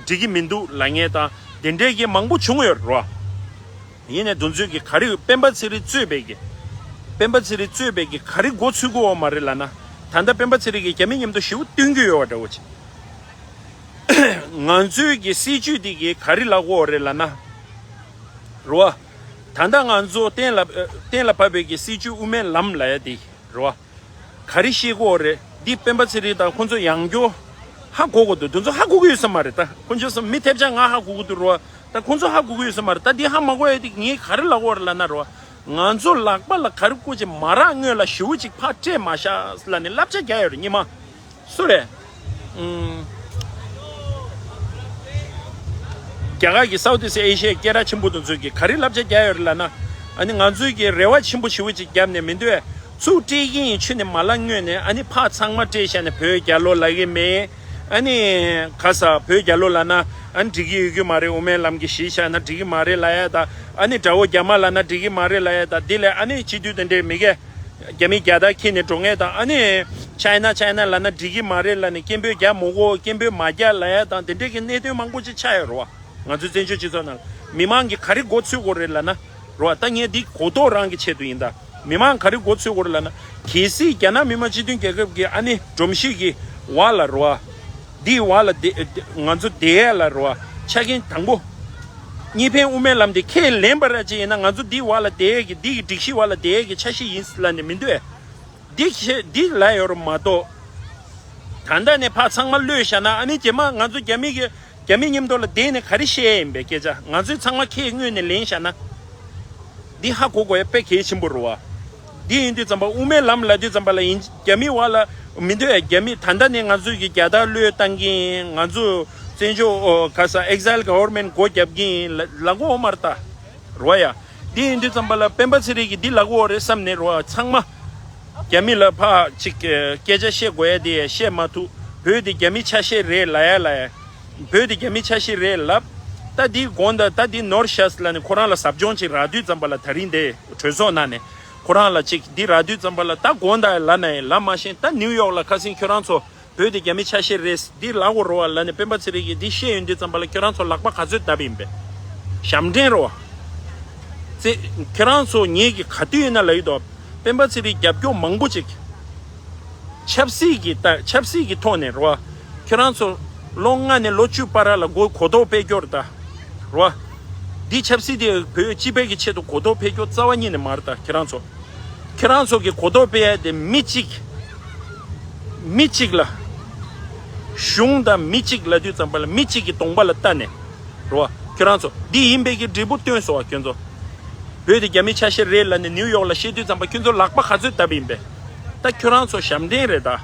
འགྲིག་གི་མི་འདུག་ལབ་མཁན་དང་། དེ་འདྲས་ཀྱི་མང་པོ་བྱུང་ཡོད་རེད་བ། ཡིན་ནའི་དེ་ཚོས་ཀྱི་ག་རེ་སྤེན་པ་ཚེ་རིང་གཙོས་པའི་གི་སྤེན་པ་ཚེ་རིང་གཙོས་པའི་གི་ག་རེ་མགོ་ཚོས་ཀྱི་ཡོད་མ་རེད་ལབ་ན། ད་ལྟ་སྤེན་པ་ཚེ་རིང་གིས་རྒྱ་མི་མཉམ་དུ་ཞེ་པོ་བསྟུན་གྱི་ཡོད་པ་འདྲ་བོ་ཅིག། ང་ཚོའི་གི་སྲིད་བྱུས་འདི་གི་ག་རེ་ལབ་ཀྱི་ཡོད་རེད་ལབ་ན། རེད་བ། ད་ལྟ་ང་ཚོ་གཏན་ལ་གཏན་ལ་ཕབ་པའི་གི་སྲིད་བྱུས་དབུ་མའི་ལམ་ལབ་ཡ་དེ་རེད་བ། ག་རེ་བཤད་ཀྱི་ཡོད་རེད། འདི་སྤེན་པ་ཚེ་རིང་དང་ཁོང་ཚོ་ཡང་སྐྱར་ཧ་གོ་གི་འདུག། དེ་ཚོ་ཧ་གོ་གི་ཡོད་ས་མ་རེད། ད་ཁོང་ཚོ་མི་ཐེབས་ཆག་ང་ཧ་གོ་གི་འདུག་རེད་བ། ད་ཁོང་ཚོ་ཧ་གོ་གི་ཡོད་ས་མ་རེད། ད་འདི་ཧ་མ་གོ་ཡ་དེ་ངས་ག་རེ་ལབ་ཀྱི་ཡོད་རེད་ལབ་ན་རེད་བ། ང་ཚོ་ལག་པ་ལ་ག་རེ་བཀོད་ཅིག་མ་རག་སྔོན་ལ་ཞེ་པོ་ཅིག་ཕར་སྤྲད་མ་བཞག་ལབ་ནས་བསླབ་བྱ་རྒྱག་ཡོད་རེད་སྔོན་མ། སུ་རེད། ཨུམ། རྒྱ་གར་གྱི་South East Asia སྐད་གྲགས་ཆེན་པོ་དེ་ཚོས་ཀྱིས་ག་རེ་བསླབ་བྱ་རྒྱག་ཡོད་རེད་ལབ་ན། ཨ་ནི་ང་ཚོས་ཀྱིས་རེ་བ་ཆེན་པོ་ཞེ་པོ་ཅིག་བརྒྱབ་ནས་མི་འདུག་བས། ཚུར་སྤྲད་ཀྱི་ཡིན་ཆུ་ནས་མ་ལ་སྔོན་ནས། ཨ་ནི་ཕར་ཚང་མ་སྤྲད་བཞག་ནས་བོད་རྒྱལ་ལོ་ལབ་ཀྱི་མེད། ཨ་ནི་ག་ས་བོད་རྒྱལ་ལོ་ལབ་ན་ཨ་ནི་འགྲིག་གི་ཡོད་ཀྱི་མ་རེད། དབུ་མའི་ལམ་གྱིས་གཞི་བཞག་ན་འགྲིག་གི་མ་རེད་ལབ་ཡ་དང་། ཨ་ནི་དགྲ་བོ་རྒྱ་དམར་ལབ་ན་འགྲིག་གི་མ་རེད་ལབ་ཡ་དང་། འདི་ལས་ཨ་ནི་སྤྱི་འཐུས་དེ་འདྲས་མི་གས། རྒྱ་མིའི་རྒྱལ་དར་འཁྱེར་ནས་འགྲོ་མཁན་དང་། ཨ་ནི་ཆའི་ན་ཆའི་ན་ལབ་ན་འགྲིག་གི་མ་རེད་ལབ་ནས་སྐད་འབོད་རྒྱག་མི་དགོས། སྐད་འབོད་མ་རྒྱག་ལབ་ཡ་དང་། དེ་འདྲས་ཀྱི་གནད་དོན་མང་པོ་ཅིག་ཆགས་ཡོད་རེད་བ། ང་ཚོའི་བཙན་བྱོལ་སྤྱི་ཚོགས་ནང་ལ་མི་མང་གིས་ག་རེ་མགོ་ཚོས་དགོས་རེད་ལབ་ན་རེད་བ། ད་ངས་འདི་གོ་རྟོགས་རང་གི་ཆེད་དུ་ཡིན་ད། མི་མང་ག་རེ་མགོ་ཚོས་དགོས་རེད་ལབ་ན། གལ་སྲིད་རྒྱ་ནག་མི་དམངས་སྤྱི་མཐུན་རྒྱལ་ཁབ་ཀྱི་ཨ་ནི་སྒྲོམ་གཞི་གི་བར་ལ་རེད་བ། འདིའི་བར་ལ་བསྡད་ང་ཚོ་བསྡད་ཡ་ལ་རེད་བ། ཆ་རྐྱེན་དང་པོ། གཉིས་ཕན་དབུ་མའི་ལམ་དེ་ཁས་ལེན་པ་ར་ཅིག་ཡིན་ན། ང་ཚོ་འདིའི་བར་ལ་བསྡད་ཡས་ཀྱི་འདི་གི་སྒྲིག་གཞི་བར་ལ་བསྡད་ཡས་ཀྱི་འཆར་གཞི་ཡིན་ལབ་ནས་མི་འདུག་ཨེ། འདི་ཁྱེད་འདི་ལ་ཡོད་རེད་མ་གཏོགས། ད་ལྟ་ནས་ཕར་ཚང་མ་གློད་བཞག་ན། ཨ་ནི་རྗེས་མ་ང་ཚོ་རྒྱ་མི་གི་རྒྱ་མི་མཉམ་དུ་ལ་བསྡད་ནས་ག་རེ་བཤད་ཡ་ཡིན་པའི་སྐད་ཆ། ང་ཚོས་ཚང་མ་ཁས་སྔོན་ནས་ལེན་བཞག་ན། འདི་ཧ་གོ་དགོས་ཡ་དཔེ་གལ་ཆེན་པོ་རེད་བ། འདི་ཡིན་དུས་ཙམ་པ་དབུ་མའི་ལམ་ལབ་དུས་ཙམ་པ་ལ་ཡིན། རྒྱ་མི་བ་ལ་མི་འདོད། རྒྱ་མི་ད་ལྟ་ནས་ང་ཚོས་ཀྱི་རྒྱལ་དར་བློས་བཏང་གི་ཡིན། ང་ཚོ་བཙན་བྱོལ་ཨོ་ག་ས་exile government་སྒོ་རྒྱབ་ཀྱི་ཡིན་ལ་ལབ་གོ་མ་རེད་ད། རོ་ཡ། འདི་ཡིན་དུས་ཙམ་པ་ལ་སྤེན་པ་ཚེ་རིང་གིས་འདི་ལབ་གོ་རེད་བསམ་ནས་རོ། ཚང་མ་རྒྱ་མི་ལ་ཕ་ཅིག་སྐད་ཆ་བཤད་དགོས་ཡ་དེ་བཤད་མ་ཐུབ། བོད་དེ་རྒྱ་མི་ཆ་ཤས་རེད་ལབ་ཡ་ལབ་ཡ། བོད་དེ་རྒྱ་མི་ཆ་ཤས་རེད་ལབ། ད་འདི་དགོངས་དག་ད་འདི་ནོར་ཤག་ལབ་ནས་ཁོ་རང་ལ་ཟབ་སྦྱོང་ཅིག་རག་དུས་ཙམ་པ་ལ་ད་རིང་དེ་གྲོས་ཚོགས་ནང་ནས་ཁོ་རང་ལ་ཅིག་འདི་རག་དུས་ཙམ་པ་ལ་ད་དགོངས་དག་ལབ་ན་ཡང་ལབ་མ་ཤེས། ད་ནིའུ་ཡོག་ལ་ཁ་སང་ཁྱོད་རང་ཚོ་བོད་དེ་རྒྱ་མི་ཆ་ཤས་རེད་འདི་ལབ་དགོས་རེད་བ་ལབ་ནས་སྤེན་པ་ཚེ་རིང་གིས་འདི་བཤད་ཡོང་དུས་ཙམ་པ་ལ་ཁྱོད་རང་ཚོ་ལག་པ་ག་ཚོད་བརྡབས་ཡིན་པས། ཞབས་འདྲེན་རེད་བ། ཙེ། ཁྱོད་རང་ཚོ་ངེད་ཀྱི་ག་དུས་ཡིན་ན་ལབ་ཡོད་དོ། སྤེན་པ་ཚེ་རིང་རྒྱབ་སྐྱོར་མང་པོ་ཅིག་ཆབ་སྲིད་ཀྱི་ལྟ་ཆབ་སྲིད་ཀྱི་ཐོག་ནས་རེད་བ། ཁྱོད་རང་ཚོ་ལོ་ལྔ་ནས་ལོ་བཅུ་བར་ལ་གོ་གོ་རྟོགས་སྤེལ་རྒྱུ་རེད་ད། རེད་བ། འདི་ཆབ་སྲིད་དེ་བོད་སྤྱི་པའི་གི་ཆེད་དུ་གོ་རྟོགས་སྤེལ་རྒྱུ་རྩ་བ་ཉིད་ནས་མ་རེད་ད་ཁྱོད་རང་ཚོ། ཁྱོད་རང་ཚོ་གི་གོ་རྟོགས་སྤེལ་ཡ་དེ་མི་གཅིག་མི་གཅིག་ལ། གཞུང་དང་མི་གཅིག་ལབ་དུས་ཙམ་པ་ལ་མི་གཅིག་གི་གདོང་པ་ལ་ལྟ་ནས། རེད་བ། ཁྱོད་རང་ཚོ་འདི་ཡིན་པའི་གི་འབྲས་བུ་སྟོན་སོང་བ་ཁྱོད་ཚོ། བོད་དེ་རྒྱ་མི་ཆ་ཤས་རེད་ལབ་ནས་ནིའུ་ཡོག་ལ་བཤད་དུས་ཙམ་པ་ཁྱོད་ཚོ་ལག་པ་ག་ཚོད་བརྡབས་ཡིན་པས། ད་ཁྱོད་རང་ཚོ་ཞབས་འདྲེན་རེད་ད།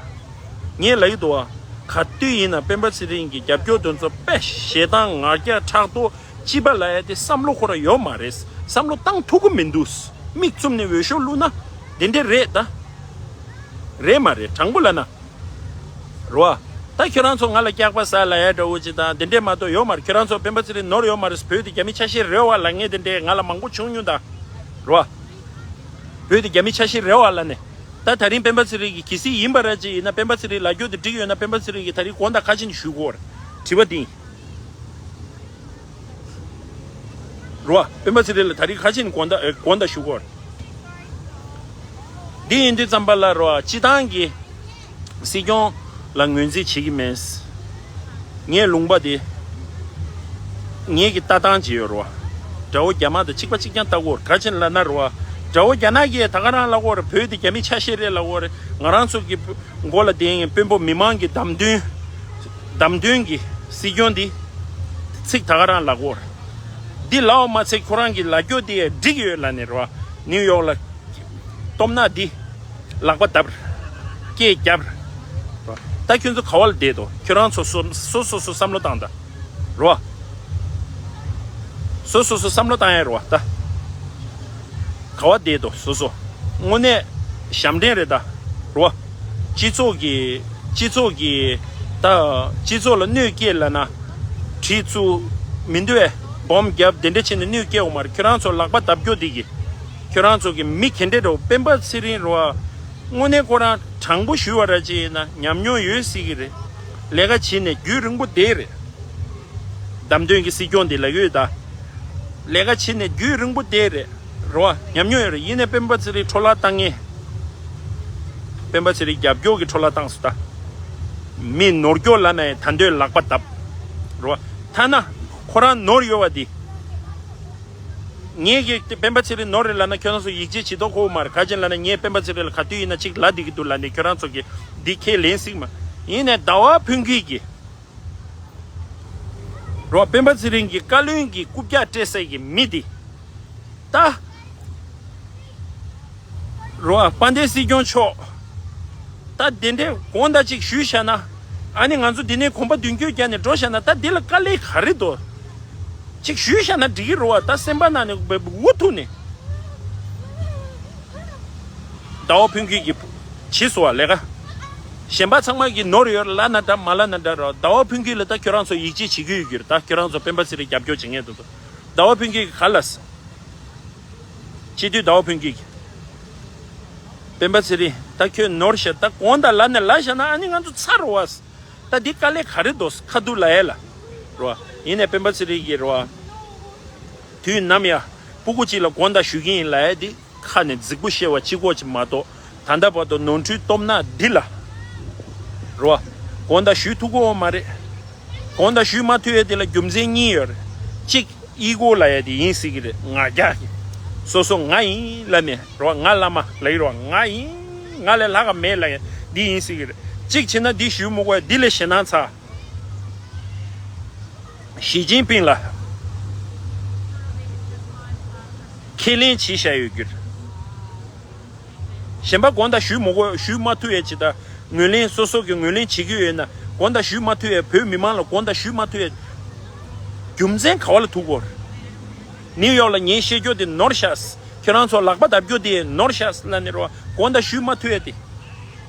ངས་ལབ་ཀྱི་འདུག་བ། ག་དུས་ཡིན་ན་སྤེན་པ་ཚེ་རིང་གི་རྒྱབ་སྐྱོར་དེ་ཚོ་དཔེ་ཞེ་སྡང་ང་རྒྱལ་ཕྲག་དོག་སྐྱིད་པ་ལབ་ཡ་དེ་བསམ་བློ་ཁོ་རང་ཡོད་མ་རེད། བསམ་བློ་བཏང་ཐུབ་ཀྱི་མི་འདུག་མིག་བཙུམ་ནས་འོས་ཤོག་བླུགས་ན་དེ་འདྲས་རེད་ད། རེད་མ་རེད་དྲང་པོ་ལབ་ན། རེད་བ། ད་ཁྱོད་རང་ཚོ་ང་ལ་སྐྱག་པ་ཟ་ལབ་ཡ་འདྲ་བོ་ཅིག་དང་དེ་འདྲས་མ་གཏོགས་ཡོད་མ་རེད། ཁྱོད་རང་ཚོ་སྤེན་པ་ཚེ་རིང་ནོར་ཡོད་མ་རེད། བོད་དེ་རྒྱ་མི་ཆ་ཤས་རེད་བ་ལབ་མཁན་དེ་འདྲས་ང་ལ་མང་པོ་བྱུང་མྱོང་ད། རེད་བ། བོད་དེ་རྒྱ་མི་ཆ་ཤས་རེད་བ་ལབ་ནས། ད་ད་རིང་སྤེན་པ་ཚེ་རིང་གིས་གལ་སྲིད་ཡིན་པ་ར་ཅིག་ཡིན་ན་སྤེན་པ་ཚེ་རིང་ལབ་རྒྱུ་དེ་འགྲིག་ཡོད་ན་སྤེན་པ་ཚེ་རིང་གིས་ད་རིང་དགོངས་དག་ག་ཅི་ནས་ཞུ་དགོས་རེད། དྲི་བ་འདི་ཡིན། རེད་བ། སྤེན་པ་ཚེ་རིང་ལ་ད་རིང་ག་ཅི་ནས་དགོངས་དག་ཨེ་དགོངས་དག་ཞུ་དགོས་རེད། འདི་ཡིན་དུས་ཙམ་པ་ལ་རེད་བ་སྤྱི་བཏང་གི་སྲིད་སྐྱོང་ལ་ངོས་འཛིན་བྱེད་ཀྱི་མེད། ངའི་ལུང་པ་དེ་ངེད་ཀྱི་ལྟ་སྟངས་ཅིག་ཡོད་རེད་བ། དགྲ་བོ་རྒྱ་དམར་དང་གཅིག་པ་གཅིག་རྐྱང་ལྟ་གོ་རེད། ག་ཅི་ལབ་ན་རེད་བ། དགྲ་བོ་རྒྱ་ནག་གིས་ད་ག་རང་ལབ་གོ་རེད། བོད་དེ་རྒྱ་མི་ཆ་ཤས་རེད་ལབ་གོ་རེད། ང་རང་ཚོ་གི་མགོ་ལ་བསྡད་མཁན་དཔོན་པོ་མི་མང་གི་བདམས་ཐོན། བདམས་ཐོན་གྱི་སྲིད་སྐྱོང་འདི་ཚིག་ད་ག་རང་ལབ་གོ་རེད། འདི་ལབ་པ་མ་ཚད་ཁོ་རང་གི་ལབ་རྒྱུ་དེ་འགྲིག་ཡོད་ལབ་ནས་རེད་བ། ནིའུ་ཡོག་ལ་སྟོབས་ན་འདི་ལག་པ་བརྡབ། སྐད་རྒྱབ། ད་ཁྱོད་ཚོ་ག་བ་ལ་བསྡད་དོ། ཁྱོད་རང་ཚོ་སོ་སོ་སོ་སོ་བསམ་བློ་བཏང་ད། རེད་བ། སོ་སོ་སོ་བསམ་བློ་བཏང་ཡ་རེད་བ་ད། ག་བ་བསྡད་དོ་སོ་སོ། དངོས་གནས་ཞབས་འདྲེན་རེད་ད། རེད་བ། སྤྱི་ཚོགས་ཀྱི་སྤྱི་ཚོགས་ཀྱི་ད་སྤྱི་ཚོགས་ལ་གནོད་སྐྱེལ་ལབ་ན། གྲི་བཙུགས། མི་འདུག་བས་སྦོམ་བརྒྱབ་དེ་འདྲ་བྱས་ནས་གནོད་སྐྱེལ་འོང་མ་རེད། ཁྱོད་རང་ཚོ་ལག་པ་བརྡབ་རྒྱུ་དེ་གི་ཁྱོད་རང་ཚོ་གི་མི་ག་འདྲས་འགྲོ། སྤེན་པ་ཚེ་རིང་རེད་བ། དངོས་གནས་ཁོ་རང་དྲང་པོ་ཞུས་པ་ར་ཅིག་ཡིན་ན་ཉམས་མྱོང་ཡོད་སྲིད་གི་རེད། ལས་ཀ་བྱས་ནས་རྒྱུན་རིང་པོ་བསྡད་རེད། བདམས་ཐོན་གྱི་སྲིད་སྐྱོང་འདི་ལབ་ཡོད་ད། ལས་ཀ་བྱས་ནས་རྒྱུན་རིང་པོ་བསྡད་རེད། རེད་བ། ཉམས་མྱོང་ཡོད་རེད། ཡིན་ནའི་སྤེན་པ་ཚེ་རིང་འཕྲོ་བརླག་བཏང་ངེས། སྤེན་པ་ཚེ་རིང་རྒྱབ་སྐྱོར་གྱི་འཕྲོ་བརླག་བཏང་སོང་ད། མི་ནོར་སྐྱོར་ལབ་ན་ཡང་ད་འདོད་ལག་པ་བརྡབ། རེད་བ། ཐ་ན་ཁོ་རང་ནོར་ཡོད་བ་འདི། ངས་ཀྱི་སྤེན་པ་ཚེ་རིང་ནོར་རེད་ལབ་ན་ཁྱོད་རང་ཚོ་ཡིད་ཆེས་བྱེད་མདོག་ཁ་པོ་མ་རེད། ག་ཅི་ལབ་ན་ངས་སྤེན་པ་ཚེ་རིང་ལ་ག་དུས་ཡིན་ན་གཅིག་ལབ་བསྡད་ཀྱི་འདུག་ལབ་ནས་ཁྱོད་རང་ཚོ་གི་འདི་ཁས་ལེན་སྲིད་མ། ཡིན་ནའི་ཟླ་བ་ཕུན་སྐྱིད་ཀྱིས། རོ། སྤེན་པ་ཚེ་རིང་གི་བཀའ་བློན་གྱི་རྐུབ་བཀྱག་སྤྲད་སའི་གི་མི་འདི། ད། རོ། དཔལ་ལྡན་སྲིད་སྐྱོང་མཆོག་ད་དེ་འདྲའི་དགོངས་དག་ཅིག་ཞུས་བཞག་ན། ཨ་ནི་ང་ཚོ་འདི་ནས་གོམ་པ་མདུན་སྐྱོད་རྒྱག་ནས་འགྲོ་བཞག་ན། ད་འདི་ལ་དཀའ་ལས་ག་རེ་འདུག་ཅིག་ཞུས་བཞག་ན་འགྲིག་གི་རེད་བ། ད་སེམས་པ་ནང་ནས་འུ་ཐུག་ནས། ཟླ་བ་ཕུན་སྐྱིད་ཀྱིས་བྱས་སོང་བ་ལས་ཀ། གཞན་པ་ཚང་མ་གིས་ནོར་ཡོད་ལབ་ན་འདྲ་མ་ལབ་ན་འདྲ་རོ། ཟླ་བ་ཕུན་སྐྱིད་ལ་ད་ཁྱོད་རང་ཚོ་ཡིད་ཆེས་བྱེད་ཀྱི་ཡོད་ཀྱི་རེད། ད་ཁྱོད་རང་ཚོ་སྤེན་པ་ཚེ་རིང་རྒྱབ་སྐྱོར་བྱེད་མཁན་དེ་ཚོ། ཟླ་བ་ཕུན་སྐྱིད་ཀྱིས་ག་ལབ། སྤྱི་འཐུས་ཟླ་བ་ཕུན་སྐྱིད་ཀྱིས། སྤེན་པ་ཚེ་རིང་ད་ཁྱོད་ནོར་ཤག་ད་དགོངས་དག་ལབ་ནས་ལབ་བཞག་ན་ཨ་ནི་ང་ཚོ་ཚར་རོ་བ། ད་འདི་དཀའ་ལས་ག་རེ་འདུག་ཁ་ཐུག་ལབ་ཡས་ལ། རོ། ཡིན་ནའི་སྤེན་པ་ཚེ་རིང་གིས་རོ། དུས་ནམ་ཡང་སྤུ་གུ་གཅིག་ལ་དགོངས་དག་ཞུ་གི་ཡིན་ལབ་ཡས་འདི་ཁ་ནས་རྫིག་པོ་བཤད་པ་གཅིག་པོ་ཅིག་མ་གཏོགས། ད་ལྟ་བར་དུ་ནོར་འཁྲུལ་སྟོབས་ན་འདི་ལ། རོ། དགོངས་དག་ཞུ་ཐུབ་ཀྱི་ཡོད་མ་རེད། དགོངས་དག་ཞུ་མ་ཐུབ་ཡས་འདི་ལ་རྒྱུ་མཚན་གཉིས་ཡོད་རེད། གཅིག་ཨི་གོ་ལབ་ཡ་དེ་ཡིན་སྲིད་ཀྱི་རེད། ང་རྒྱལ་གྱི། སོ་སོ་ང་ཡིན་ལབ་ནས་རོ། ང་བླ་མ་ལབ་ཀྱི་རོ། ང་ཡིན། ང་ལས་ལྷག་ག་མེད་ལབ་ཡ་འདི་ཡིན་སྲིད་ཀྱི་རེད། གཅིག་བྱས་ན་འདི་ཞུ་མི་དགོས་ཡ་འདི་ལས་ཞེད་སྣང་ཚ། ཞི་ཅིན་ཕིང་ལ་ཁས་ལེན་བྱས་བཞག་ཡོད་ཀྱི་རེད། གཞན་པ་དགོངས་དག་ཞུ་མི་དགོས། ཞུ་མ་ཐུབ་ཡས་ཅིག་དང་། ངོས་ལེན། སོ་སོ་གི་ངོས་ལེན་བྱེད་ཀྱི་ཡོད་ན་དགོངས་དག་ཞུ་མ་ཐུབ་ཡས། བོད་མི་མང་ལ་དགོངས་དག་ཞུ་མ་ཐུབ་ཡས་རྒྱུ་མཚན་ག་བ་ལ་ཐུག་གོ། ནིའུ་ཡོག་ལ་ངས་བཤད་རྒྱུ་དེ་ནོར་ཤག། ཁྱོད་རང་ཚོ་ལག་པ་བརྡབ་རྒྱུ་དེ་ནོར་ཤག་ལབ་ནས་རོ། དགོངས་དག་ཞུ་མ་ཐུབ་ཡས་དེ།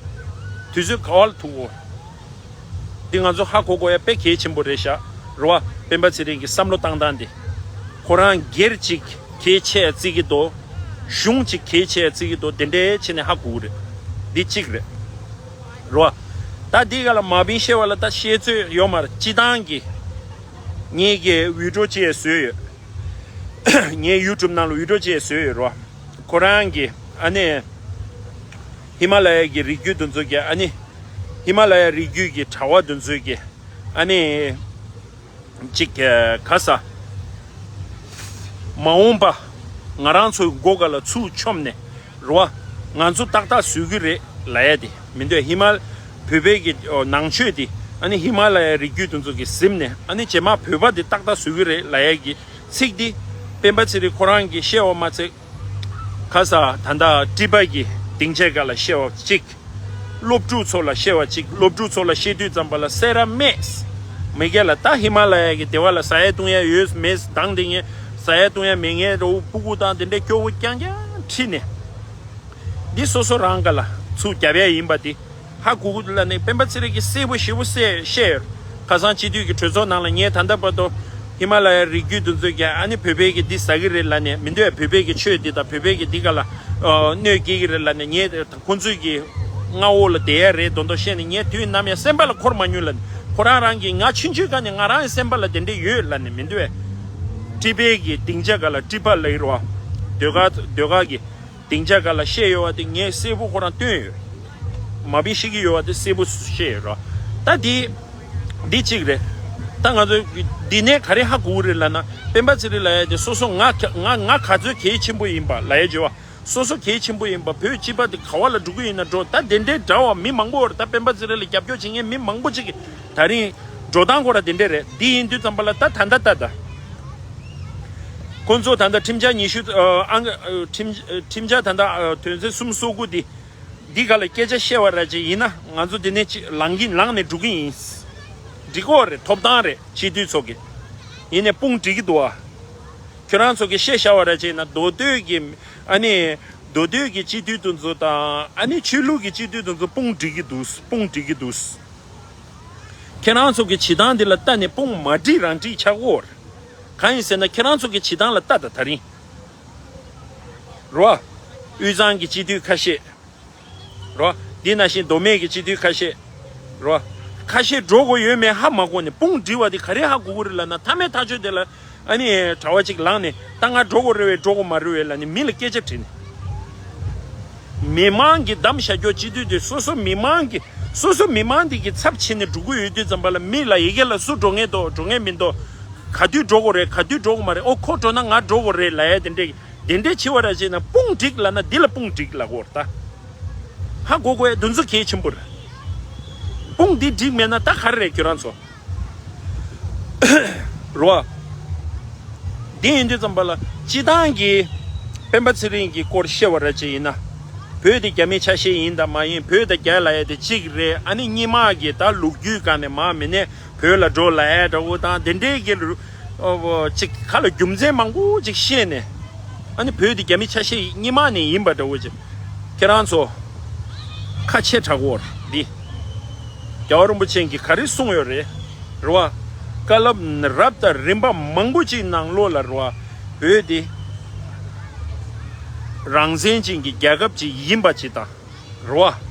དུས་ཚོད་ག་བ་ལ་ཐུག་གོ། འདི་ང་ཚོ་ཧ་གོ་དགོས་ཡ་དཔེ་གལ་ཆེན་པོ་རེད་ཤག་རེད་བ། སྤེན་པ་ཚེ་རིང་གི་བསམ་བློ་བཏང་སྟངས་འདི། ཁོ་རང་སྒེར་གཅིག་གལ་ཆེ་བརྩི་གི་འདུག། གཞུང་གཅིག་གལ་ཆེ་བརྩི་གི་འདུག། དེ་འདྲའི་བྱས་ནས་ཧ་གོ་གི་རེད། འདི་གཅིག་རེད། རེད་བ། ད་འདི་ག་ལ་མ་བིན་ཤེས་བ་ལ་ད་བཤད་ཚོད་ཡོད་མ་རེད། སྤྱི་བཏང་གི་ངེད་ཀྱི་བི་ཌིའོ་ཅིག་བཟོས་ཡོད། ངའི་ཡུ་ཊུབ་ནང་ལ་བི་ཌིའོ་ཅིག་བཟོས་ཡོད་རོ། ཁོ་རང་གི་ཨ་ནི་ཧི་མ་ལ་ཡ་གི་རི་རྒྱུད་དེ་ཚོ་གི་ཨ་ནི་ཧི་མ་ལ་ཡ་རི་རྒྱུད་ཀྱི་གྲྭ་བ་དེ་ཚོ་གི་ཨ་ནི་ཅིག་ག་ས་མ་འོངས་པ་ང་རང་ཚོའི་མགོ་སྐོར་ལ་ཚུར་མཆོངས་ནས་རོ། ང་ཚོ་ཏག་ཏག་བཟོ་གི་རེད་ལབ་ཡ་དེ་མི་འདོད། ཧི་མ་བོད་པའི་གི་ནང་ཆོས་དེ་ཨ་ནི་ཧི་མ་ལ་ཡ་རི་རྒྱུད་དེ་ཚོ་གི་གཟིམ་ནས་ཨ་ནི་རྗེས་མ་བོད་པ་དེ་ཏག་ཏག་བཟོ་གི་རེད་ལབ་ཡ་གི་ཚིག་འདི་སྤེན་པ་ཚེ་རིང་ཁོ་རང་གིས་བཤད་པ་མ་ཚད། ཁ་ས་ད་ལྟ་ཊི་པ་གི་སྡིངས་ཆའི་སྒང་ལ་བཤད་པ་གཅིག། སློབ་ཕྲུག་ཚོ་ལ་བཤད་པ་གཅིག། སློབ་ཕྲུག་ཚོ་ལ་བཤད་དུས་ཙམ་པ་ལ་སེ་ར་སྨད་མི་སྒེར་ལ་ད་ཧི་མ་ལ་ཡ་གི་སྡེ་བ་ལ་ཟ་ཡ་བཏུང་ཡ་ཡོད་མེད་དང་དེ་ངས་ཟ་ཡ་བཏུང་ཡ་མེད། ངས་རོ་སྤུ་གུ་དང་དེ་འདྲའི་སྐྱོ་བོ་རྐྱང་རྐྱང་ཁྲིད་ནས་འདི་སོ་སོ་རང་ག་ལ་ཚུར་རྒྱབ་ཡ་ཡིན་པ་འདི། ཧ་གོ་གི་ལབ་ནས་སྤེན་པ་ཚེ་རིང་གིས་གསལ་པོ་ཞེ་པོ་གསལ་བཤད་ཡོད། ཁ་སང་སྤྱི་འཐུས་ཀྱི་གྲོས་ཚོགས་ནང་ལ་ངས་ད་ལྟ་བར་དུ་ཧི་མ་ལ་ཡའི་རི་རྒྱུད་དེ་ཚོའི་གི་ཨ་ནི་བོད་པའི་གི་འདི་ཟ་གི་རེད་ལབ་ནས་མི་འདོད། བོད་པའི་གི་ཆོས་འདི་དང་བོད་པའི་གི་འདི་ག་ལ་ཨ་གནོད་སྐྱེལ་གི་རེད་ལབ་ནས་ངས་ཁོང་ཚོའི་གི་མངའ་འོག་ལ་བསྡད་ཡ་རེད་མདོག་མདོག་བཤད་ནས་ངས་དུས་ནམ་ཡང་སེམས་པ་ལ་འཁོར་མ་མྱོང་ལབ་ནས། ཁོ་རང་རང་གིས་ང་ཆུང་ཆུང་སྒང་ནས་ང་རང་གི་སེམས་པ་ལ་དེ་འདྲ་ཡོད་ལབ་ནས་མི་འདོད། ཊི་པའི་གི་སྡིངས་ཆ་སྒང་ལ་ཊི་པ་ལབ་ཀྱི་རེད་བ། ཟློས་གར་ཟློས་གར་གི་སྡིངས་ཆ་སྒང་ལ་བཤད་ཡོད་པ་དེ་ངས་གསལ་པོ་ཁོ་རང་སྟོན་ཡོད། མ་བི་ཤེས་ཀྱི་ཡོད་པ་དེ་གསལ་པོ་བཤད་ཡོད་ར། ད་འདི་འདི་གཅིག་རེད། ད་ང་ཚོ་འདི་ནས་ག་རེ་ཧ་གོ་གི་རེད་ལབ་ན། སྤེན་པ་ཚེ་རིང་ལབ་ཡ་དེ་སོ་སོ་ང་ང་ང་ག་ཚོད་གལ་ཆེན་པོ་ཡིན་པ་ལབ་ཡ་བརྗོད་པ། སོ་སོ་གལ་ཆེན་པོ་ཡིན་པ། བོད་སྤྱི་པ་དེ་ག་བ་ལ་འགྲོ་གི་ཡིན་ན་འགྲོ། ད་དེ་འདྲའི་འདྲ་བ་མི་མང་པོ་ཡོད་རེད། ད་སྤེན་པ་ཚེ་རིང་ལ་རྒྱབ་སྐྱོར་བྱེད་མཁན་མི་མང་པོ་ཅིག་གིས་ད་རིང་འགྲོ་སྟངས་ཁོ་ར་དེ་འདྲ་རེད། འདི་ཡིན་དུས་ཙམ་པ་ལ་ད་ད་ལྟ་ད་ད། ཁོང་ཚོ་ད་ལྟ་ཁྲིམས་འཆར་ཉི་ཤུ་ཨ་ཨང་ཨ་ཁྲིམས་ཁྲིམས་འཆར་ད་ལྟ་ཨ་དོན་ཚན་སུམ་ཅུ་སོ་དགུ་འདི་འདི་ག་ལ་སྐད་ཆ་བཤད་པ་ར་ཅིག་ཡིན་ན་ང་ཚོ་འདི་ནས་ཅིག་ལངས་ཀྱིན་ལངས་ནས་འགྲོ་གི་ཡིན། འགྲིག་གོ་རེད། ཐོབ་ཐང་རེད། སྤྱི་འཐུས་ཚོ་གི་ཡིན་ནས་དཔུང་སྒྲིག་གི་འདུག་ཨ། ཁྱོད་རང་ཚོ་གི་བཤད་བཞག་པ་ར་ཅིག་ཡིན་ན་མདོ་སྟོད་ཀྱི་ཨ་ནི་མདོ་སྟོད་ཀྱི་སྤྱི་འཐུས་དེ་ཚོ་དང་ཨ་ནི་ཆོས་ལུགས་ཀྱི་སྤྱི་འཐུས་དེ་ཚོ་དཔུང་སྒྲིག་གི་འདུག་དཔུང་སྒྲིག་གི་འདུག་ཁྱེད་རང་ཚོ་གི་བྱེད་སྟངས་འདི་ལ་ལྟ་ནས་དཔུང་མ་སྒྲིག་རང་སྒྲིག་ཆགས་ཀྱི་ཡོད་རེད། གང་ཡིན་ཟེར་ན་ཁྱེད་རང་ཚོ་གི་བྱེད་སྟངས་ལ་ལྟ་དང་། ད་རིང་རོ། དབུས་གཙང་གི་སྤྱི་འཐུས་ཁ་ཤས་རོ། འདི་ནང་བཞིན་མདོ་སྨད་ཀྱི་སྤྱི་འཐུས་ཁ་ཤས་རོ། ཁ་ཤས་འགྲོ་དགོས་ཡོད་མེད་ཧ་མ་གོ་ནས་དཔུང་སྒྲིག་པ་འདི་ག་རེ་ཧ་གོ་གི་རེད་ལབ་ན། མཐའ་མའི་ཐག་གཅོད་དེ་ལ་ཨ་ནི་གྲྭ་བ་གཅིག་ལངས་ནས་ད་ང་འགྲོ་དགོས་རེད་པས་འགྲོ་དགོས་མ་རེད་པས་ལབ་ནས་མི་ལ་སྐད་ཆ་དྲིས་ནས། མི་མང་གིས་བདམས་བཞག་རྒྱུ་སྤྱི་འཐུས་དེ་སོ་སོ་མི་མང་གིས་སོ་སོ་མི་མང་འདི་གི་ཚབ་བྱས་ནས་འགྲོ་གི་ཡོད་དུས་ཙམ་པ་ལ་མི་ལ་ཡི་གེ་ལ་སུ་འགྲོ་མཁན་འདུག་འགྲོ་མཁན་མི་འདུག་ག་དུས་འགྲོ་དགོས་རེད། ག་དུས་འགྲོ་དགོས་མ་རེད། ཨོ་ཁོ་འགྲོ་ན་ང་འགྲོ་དགོས་རེད་ལབ་ཡ་དེ་འདྲས་དེ་འདྲས་བྱེད་པ་ར་བྱས་ན་དཔུང་སྒྲིག་ལབ་ན་འདི་ལ་དཔུང་སྒྲིག་ལབ་དགོས་རེད། ད་ཧ་གོ་དགོས་ཡ་འདི་ཚོ་གལ་ཆེན་པོ་རེད། དཔུང་འདི་སྒྲིག་མེད་ན་ད་ག་རེ་རེད་ཁྱོད་རང་ཚོ། རོ། འདི་ཡིན་དུས་ཙམ་པ་ལ་སྤྱི་བཏང་གི་སྤེན་པ་ཚེ་རིང་གི་སྐོར་བཤད་པ་ར་ཅིག་ཡིན་ན། བོད་དེ་རྒྱ་མིའི་ཆ་ཤས་ཡིན་དང་མ་ཡིན། བོད་དང་རྒྱ་ལབ་ཡ་དེ་གཅིག་རེད། ཨ་ནི་སྔོན་མ་གི་ད་ལོ་རྒྱུས་སྒང་ནས་མར་མི་ནས་བོད་ལ་འགྲོ་ལབ་ཡ་འདྲ་བོ་དང་དེ་འདྲའི་གི་ལུ་ཨོ་ཅིག་ཁ་ལ་རྒྱུ་མཚན་མང་པོ་ཅིག་བཤད་ནས། ཨ་ནི་བོད་དེ་རྒྱ་མིའི་ཆ་ཤས་སྔོན་མ་ནས་ཡིན་པ་འདྲ་བོ་ཅིག་ཁྱེད་རང་ཚོ་ཁ་ཆེ་དྲག་གོ་རེད། འདི་རྒྱལ་བ་རིན་པོ་ཆེ་གིས་ག་རེ་གསུངས་ཡོད་རེད། རེད་བ། བཀའ་སློབ་རབ་དང་རིམ་པ་མང་པོ་ཅིག་ནང་ལོགས་ལ་རེད་བ། བོད་འདི་རང་བཙན་ཅན་གྱི་རྒྱལ་ཁབ་ཅིག་ཡིན་པ་ཅིག་དང་། རེད་བ།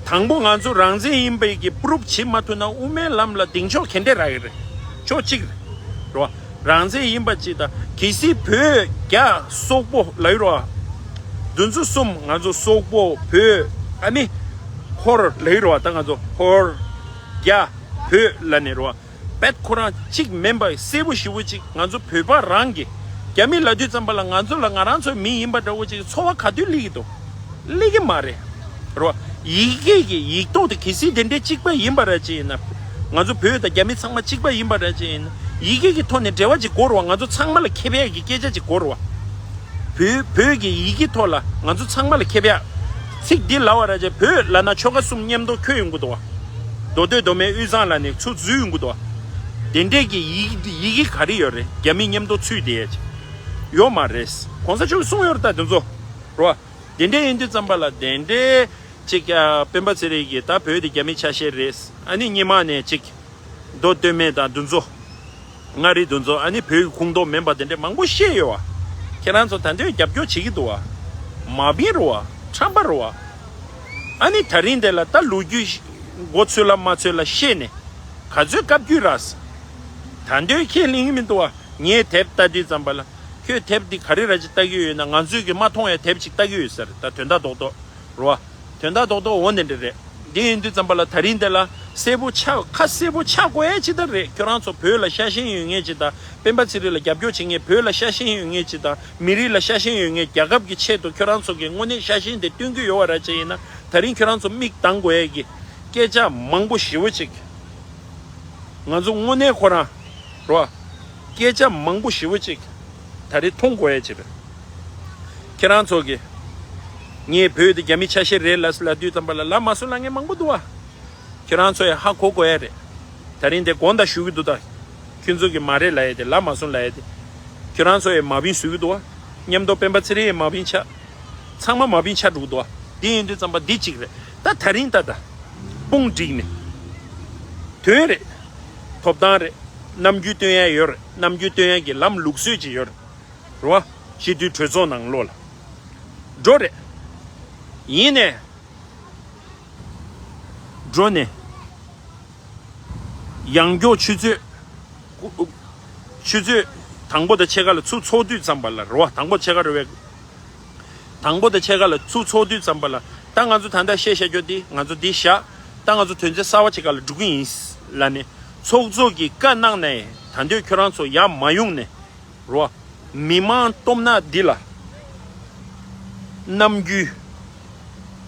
དང་པོ་ང་ཚོ་རང་བཙན་ཡིན་པའི་གི་པུ་རུབ་བྱེད་མ་ཐུབ་ན་དབུ་མའི་ལམ་ལ་གདེང་འཇོག་ག་འདྲས་རག་གི་རེད། ཕྱོགས་གཅིག་རེད། རེད་བ། རང་བཙན་ཡིན་པ་ཅིག་དང་གལ་སྲིད་བོད་རྒྱ་སོག་པོ་ལབ་ཡོད་རེད་བ། འདི་ཚོ་གསུམ་ང་ཚོ་སོག་པོ་བོད་ཨ་ནི་ཧོར་ལབ་ཡོད་རེད་བ། ད་ང་ཚོ་ཧོར་རྒྱ་བོད་ལབ་ནས་རེད་བ། བེད་ཁོ་རང་གཅིག་མིན་པ་གསལ་པོ་ཞེ་པོ་ཅིག་ང་ཚོ་བོད་པ་རང་གིས་རྒྱ་མི་ལབ་དུས་ཙམ་པ་ལ་ང་ཚོ་ལ་ང་རང་ཚོའི་མི་ཡིན་པ་འདྲ་བོ་ཅིག་ཚོར་བ་ག་དུས་སླེབས་ཀྱི་འདུག་སླེབས་ཀྱི་མ་རེད། རོ། ཡི་གེ་གི་ཡིག་ཐོག་དེ་གལ་སྲིད་དེ་འདྲའི་གཅིག་པ་ཡིན་པ་ར་ཅིག་ཡིན་ན། ང་ཚོ་བོད་དང་རྒྱ་མི་ཚང་མ་གཅིག་པ་ཡིན་པ་ར་ཅིག་ཡིན་ན། ཡི་གེ་གི་ཐོག་ནས་འབྲེལ་བ་ཅིག་དགོས་རེད་བ། ང་ཚོ་ཚང་མ་ལ་ཁེབས་ཡག་གི་སྐད་ཆ་ཅིག་དགོས་རེད་བ། བོད་བོད་ཀྱི་ཡི་གེ་ཐོག་ལ་ང་ཚོ་ཚང་མ་ལ་ཁེབས་ཡག་ཚིག་འདི་ལབ་པ་ར་ཅེ་བོད་ལབ་ན་ཆོལ་ཁ་གསུམ་མཉམ་དུ་འཁྱོལ་ཡོང་གི་འདུག་བ། མདོ་སྟོད་མདོ་སྨད་དབུས་གཙང་ལབ་ནས་ཚུར་འཛུལ་ཡོང་གི་འདུག་བ། དེ་འདྲས་ཀྱི་ཡི་ཡི་གེ་ག་རེ་ཡོད་རེད། རྒྱ་མི་མཉམ་དུ་ཚུད་བསྡད་ཡ་ཅིག་ཡོད་མ་རེད། གོང་ས་མཆོག་གསུངས་ཡོད་རེད་ད་དེ་ཚོ། རོ། དེ་འདྲས་ཡིན་དུས་ཙམ་པ་ལ་དེ་འདྲས་ཅིག་ཨ། སྤེན་པ་ཚེ་རིང་གིས་ད་བོད་དེ་རྒྱ་མི་ཆ་ཤས་རེད། ཨ་ནི་སྔོན་མ་ནས་ཅིག་མདོ་སྟོད་སྨད་དང་འདུ་འཛོ། མངའ་རིས་འདུ་འཛོ། ཨ་ནི་བོད་ཀྱི་ཁོངས་གཏོགས་མིན་པ་དེ་འདྲས་མང་པོ་བཤད་ཡོད་བ། ཁྱེད་རང་ཚོ་ད་འདོད་རྒྱབ་སྐྱོར་བྱེད་ཀྱི་འདུག་བ། མ་བིན་རུ་བ། ཁྲམ་པ་རུ་བ། ཨ་ནི་ད་རིང་དེ་ལ་ད་ལོ་རྒྱུས་མགོ་ཚོས་ལ་མ་ཚོས་ལ་བཤད་ནས་ག་ཚོད་བཀའ་བརྒྱུད་ར། ད་འདོད་ཁས་ལེན་གྱི་མི་འདུག་བ། ངས་དེབ་ལྟ་དུས་ཙམ་པ་ལ། ཁྱོད་དེབ་འདི་ག་རེ་ར་ཅིག་ལྟ་གི་ཡོད་ན། ང་ཚོས་ཀྱི་མ་མཐོང་བའི་དེབ་ཅིག་ལྟ་གི་ཡོད་ཟེར། ད་དོན་དག་རྡོག་རྡོག་རོ། དོན་དག་རྡོག་རྡོག་འོ་ནི་འདྲ་རེད། འདི་ཡིན་དུས་ཙམ་པ་ལ་ད་རིང་འདི་ལ་གསལ་པོ་ཆགས། ཁ་གསལ་པོ་ཆགས་དགོས་ཡ་ཅིག་ད་རེད། ཁྱོད་རང་ཚོ་བོད་ལ་ཤ་ཞེན་ཡོད་མཁན་ཅིག་དང་། སྤེན་པ་ཚེ་རིང་ལ་རྒྱབ་སྐྱོར་བྱེད་མཁན། བོད་ལ་ཤ་ཞེན་ཡོད་མཁན་ཅིག་དང་། མི་རིགས་ལ་ཤ་ཞེན་ཡོད་མཁན། རྒྱལ་ཁབ་ཀྱི་ཆེད་དུ་ཁྱོད་རང་ཚོ་གི་དངོས་གནས་ཤ་ཞེན་དེ་སྟོན་གྱི་ཡོད་པ་ར་ཅིག་ཡིན་ན། ད་རིང་ཁྱོད་རང་ཚོ་མིག་གདང་དགོས་ཡ་གི་སྐད་ཆ་མང་པོ་ཞེ་པོ་ཅིག་ང་ཚོ་དངོས་གནས་ཁོ་རང་རོ། སྐད་ཆ་མང་པོ་ཞེ་པོ་ཅིག་ད་རེས་མཐོང་དགོས་ཡ་ཅིག་རེད། ཁྱེད་རང་ཚོ་གིས་ངས་བོད་དེ་རྒྱ་མི་ཆ་ཤས་རེད་ལབ་ལབ་དུས་ཙམ་པ་ལ་ལབ་མ་སོང་ལབ་མཁན་མང་པོ་འདུག་བ། ཁྱེད་རང་ཚོ་ཡང་ཧ་གོ་དགོས་ཡ་རེད། ད་རིང་དེ་དགོངས་དག་ཞུ་གི་འདུག་ད། ཁྱོད་ཚོ་གིས་མ་རེད་ལབ་ཡ་དེ། ལབ་མ་སོང་ལབ་ཡ་དེ། ཁྱེད་རང་ཚོ་ཡང་མ་བིན་བཟོ་གི་འདུག་བ། མཉམ་དུ་སྤེན་པ་ཚེ་རིང་ཡང་མ་བིན་ཆགས། ཚང་མ་མ་བིན་ཆགས་འགྲོ་གི་འདུག་བ། འདི་ཡིན་དུས་ཙམ་པ་འདི་གཅིག་རེད། ད་ད་རིང་ད་ད། དཔུང་བསྒྲིགས་ནས། དོན་རེད། ཐོབ་ཐང་རེད། ནམ་རྒྱུན་སྟོན་ཡ་ཡོད་རེད། ནམ་རྒྱུན་སྟོན་ཡ་གི་ལམ་ལུགས་སྲོལ་ཅིག་ཡོད་རེད། རོ། སྤྱི་འཐུས་གྲོས་ཚོགས་ནང་ལོགས་ལ། འགྲོ་རེད། ཡིན་ནས། འགྲོ་ནས། ཡང་སྐྱོ་ཆུ་ཚོད། ཆུ་ཚོད་དང་པོ་དང་ཕྱེད་ཀ་ལ་ཚུར་ཚོགས་དུས་ཙམ་པ་ལ་རོ། དང་པོ་ཕྱེད་ཀ་རེད་བས། དང་པོ་དང་ཕྱེད་ཀ་ལ་ཚུར་ཚོགས་དུས་ཙམ་པ་ལ། ད་ང་ཚོ་ད་ལྟ་བཤད་བཤད་རྒྱུ་འདི་ང་ཚོ་འདི་བཞག་ད་ང་ཚོ་དོན་ཚན་གསར་བ་ཅིག་སྒང་ལ་འགྲོ་གི་ཡིན་ལབ་ནས། ཚོགས་གཙོ་གིས་བཀའ་གནང་ནས་ད་འདོད་ཁྱོད་རང་ཚོ་ཡར་མ་ཡོང་ནས། རོ། མི་མང་སྟོབས་ན་འདི་ལ། ནམ་རྒྱུན།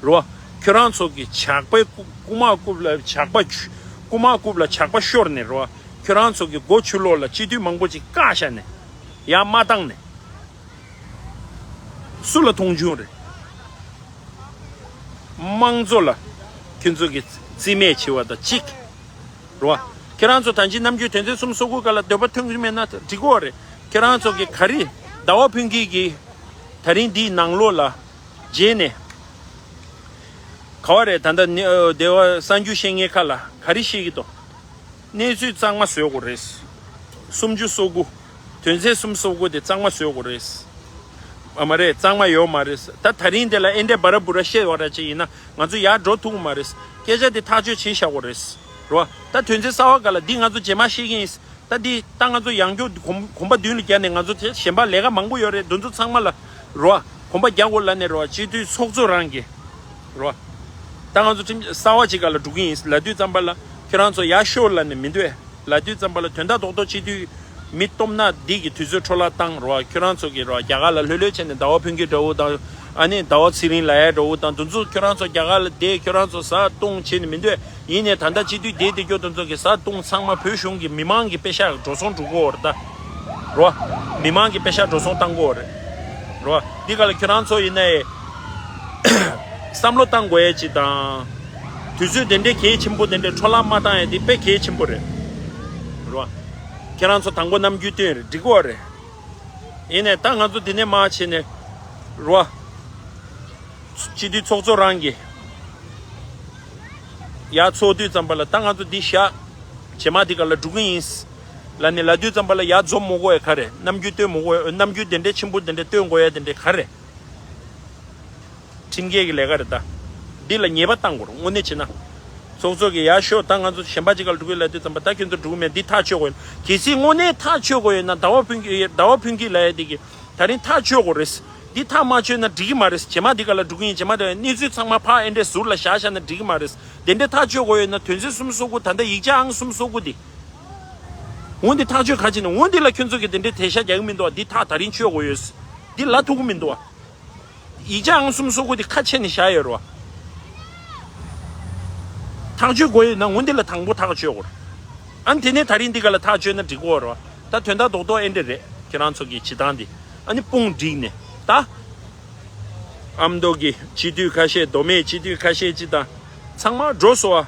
རོ། ཁྱོད་རང་ཚོ་གི་ཇག་པའི་རྐུ་རྐུ་མ་རྐུབ་ལ་ཇག་པ་ཆུ། རྐུ་མ་རྐུབ་ལ་ཇག་པ་ཤོར་ནས་རོ། ཁྱོད་རང་ཚོ་གི་སྒོ་ཕྱི་ལོགས་ལ་སྤྱི་འཐུས་མང་པོ་ཅིག་བཀག་བཞག་ནས། ཡར་མ་བཏང་ནས། སུ་ལ་མཐོང་ཆུང་རེད། དམངས་གཙོ་ལ་ཁྱོད་ཚོ་གི་རྩིས་མེད་བྱེད་པ་དང་གཅིག་རོ། ཁྱེད་རང་ཚོ་ད་ཅི་ནམ་རྒྱུན་དོན་ཚན་སུམ་ཅུ་སོ་དགུ་སྒང་ལ་འདོད་པ་ཐོན་གྱི་མེད་ན་འགྲིག་གོ་རེད། ཁྱེད་རང་ཚོ་གི་ག་རེ། ཟླ་བ་ཕུན་སྐྱིད་ཀྱིས་ད་རིང་འདིའི་ནང་ལོགས་ལ་རྗེས་ནས་ག་བ་རེད། ད་ལྟ་ནི་ཨ་སྡེ་བ་གསར་འགྱུར་བཤད་མཁན་ཁག་ལ་ག་རེ་བཤད་ཀྱི་འདུག་གནས་ཚུལ་གཙང་མ་བཟོ་དགོས་རེད། སུམ་ཅུ་སོ་དགུ། དོན་ཚན་སུམ་ཅུ་སོ་དགུ་དེ་གཙང་མ་བཟོ་དགོས་རེད། ཨ་མ་རེད། གཙང་མ་ཡོད་མ་རེད། ད་ད་རིང་དེ་ལ་ཨེ་འདྲས་སྦ་ར་སྦུ་ར་བཤད་པ་ར་ཅིག་ཡིན་ན་ང་ཚོ་ཡར་འགྲོ་ཐུབ་ཀྱི་མ་རེད། སྐད་ཆ་དེ་ཐག་གཅོད་བྱེད་བཞག་དགོས་རེད། རོ། ད་དོན་ཚན་གསར་བ་སྒང་ལ་འདི་ང་ཚོ་རྗེས་མ་བཤད་ཀྱི་ཡིན། ད་འདི་ད་ང་ཚོ་ཡང་བསྐྱར་གོམ་གོམ་པ་མདུན་ལ་བརྒྱབ་ནས་ང་ཚོ་དེ་གཞན་པ་ལས་ཀ་མང་པོ་ཡོད་རེད། འདི་ཚོ་ཚང་མ་ལ་རོ། གོམ་པ་རྒྱག་དགོས་ལབ་ནས་རོ། སྤྱི་འཐུས་ཚོགས་གཙོ་རང་གིས་རོ། ད་ང་ཚོ་ཁྲིམས་གསར་བ་ཅིག་སྒང་ལ་འགྲོ་གི་ཡིན་ལབ་དུས་ཙམ་པ་ལ་ཁྱོད་རང་ཚོ་ཡར་ཤོག་ལབ་ནས་མི་འདོད་ལབ་དུས་ཙམ་པ་ལ། དོན་དག་རྡོག་རྡོག་སྤྱི་འཐུས་མི་སྟོབས་ན་འདི་གི་དུས་ཚོད་འཕྲོ་བརླག་བཏང་རོ། ཁྱོད་རང་ཚོ་གིས་རོ། རྒྱ་གར་ལ་ལྷོད་ལྷོད་བྱས་ནས་ཟླ་བ་ཕུན་སྐྱིད་འདྲ་བོ་དང་། ཨ་ནི་ཟླ་བ་ཚེ་རིང་ལབ་ཡ་འདྲ་བོ་དང་། འདི་ཚོ་ཁྱོད་རང་ཚོ་རྒྱ་གར་ལ་བསྡད། ཁྱོད་རང་ཚོ་བཟའ་བཏུང་བྱས་ནས་མི་འདོད། ཡིན་ནའི་ད་ལྟ་སྤྱི་འཐུས་བསྡད་བསྡད་རྒྱུ་དེ་ཚོ་གི་བཟའ་བཏུང་ཚང་མ་བོད་གཞུང་གི་མི་མང་གི་པེ་ཤ་འགྲོ་སོང་འགྲོ་གི་ཡོད་རེད་ད། རོ། མི་མང་གི་པེ་ཤ་འགྲོ་སོང་བཏང་གི་ཡོད་རེད། རོ། འདི་ག་ལ་ཁྱོད་རང་ཚོ་ཡིན་ནའི་བསམ་བློ་བཏང་དགོས་ཡ་ཅིག་དང་། དུས་ཚོད་དེ་འདྲའི་གལ་ཆེན་པོ་དེ་འདྲའི་འཕྲོ་བརླག་མ་བཏང་ཡ་དེ་དཔེ་གལ་ཆེན་པོ་རེད། རོ། ཁྱེད་རང་ཚོ་དང་པོ་ནམ་རྒྱུན་བསྟུན་རེད། འགྲིག་གི་ཡོད་རེད། ཡིན་ནའི་ད་ང་ཚོ་འདི་ནས་མར་བྱས་ནས། རོ། སྤྱི་འཐུས་ཚོགས་གཙོ་རང་གིས་ཡར་ཚོགས་དུས་ཙམ་པ་ལ། ད་ང་ཚོ་འདི་བཞག་རྗེས་མ་འདི་ག་ལ་འགྲོ་གི་ཡིན་ལབ་ནས་ལབ་དུས་ཙམ་པ་ལ། ཡར་འཛོམས་མི་དགོས་ཡ་ག་རེ། ནམ་རྒྱུན་བསྟུན་མི་དགོས་ཡ། ནམ་རྒྱུན་དེ་འདྲའི་ཆེན་པོ་དེ་འདྲ་བསྟུན་དགོས་ཡ་དེ་འདྲ་ག་རེ། ཁྲིམས་འགལ་གྱི་ལས་ཀ་རེད་ད། འདི་ལ་ཉེས་པ་བཏང་དགོས་རེད། དངོས་གནས་བྱས་ན། ཚོགས་གཙོ་གིས་ཡར་ཤོག་ད་ང་ཚོ་གཞན་པ་ཅིག་ག་ལ་འགྲོ་གི་ལབ་དུས་ཙམ་པ། ད་ཁྱོད་ཚོ་འགྲོ་གི་མེད། འདི་ཐག་ཆོད་དགོས་ཡོད། གལ་སྲིད་དངོས་གནས་ཐག་ཆོད་དགོས་ཡོད་ན། ཟླ་བ་ཕུན་སྐྱིད་ཟླ་བ་ཕུན་སྐྱིད་ལབ་ཡ་འདི་གིས་ད་རིང་ཐག་ཆོད་དགོས་རེད། འདི་ཐག་མ་ཆོད་ན་འགྲིག་གི་མ་རེད། རྗེས་མ་འདི་ག་ལ་འགྲོ་གི་ཡིན། རྗེས་མ་འདི་གནས་ཚུལ་ཚང་མ་ཕར་ཨེ་འདྲས་ཟུར་ལ་བཞག་བཞག་ན་འགྲིག་གི་མ་རེད། དེ་འདྲས་ཐག་ཆོད་དགོས་ཡོད་ན། དོན་ཚན་སུམ་ཅུ་སོ་དགུ། ད་ལྟ་ཡིག་ཆ་ཨང་སུམ་ཅུ་སོ་དགུ་འདི། འོ་འདི་ཐག་ཆོད་ག་ཅི་ནས། འོ་འདི་ལ་ཁྱོད་ཚོ་གིས་དེ་འདྲས་དེ་ཤ་རྒྱག་གི་མི་འདུག་བ། འདི་ཐག་ད་རིང་ཆོད་དགོས་ཡོད། འདི་ལབ་ཐུབ་གི་མི་འདུག་བ། ཡིག་ཆ་ཨང་སུམ་ཅུ་སོ་དགུ་དེ་ཁ་ཕྱེ་ནས་བཞག་ཡོད་རེད་བ། ཐག་གཅོད་དགོས་ཡོད་ན་འོ་འདི་ལ་དང་པོ་ཐག་གཅོད་དགོས་རེད། ཨ་ནི་དེ་ནས་ད་རིང་འདི་ག་ལ་ཐག་གཅོད་ན་འགྲིག་གི་ཡོད་རེད་བ། ད་དོན་དག་རྡོག་རྡོག་ཨེ་འདྲ་རེད། ཁྱེད་རང་ཚོ་གི་བྱེད་སྟངས་འདི། ཨ་ནི་དཔུང་བསྒྲིགས་ནས་ད། ཨ་མདོ་གི་སྤྱི་འཐུས་ཁ་ཤས། མདོ་སྨད་སྤྱི་འཐུས་ཁ་ཤས་ཅིག་དང་ཚང་མ་འགྲོ་སོང་བ།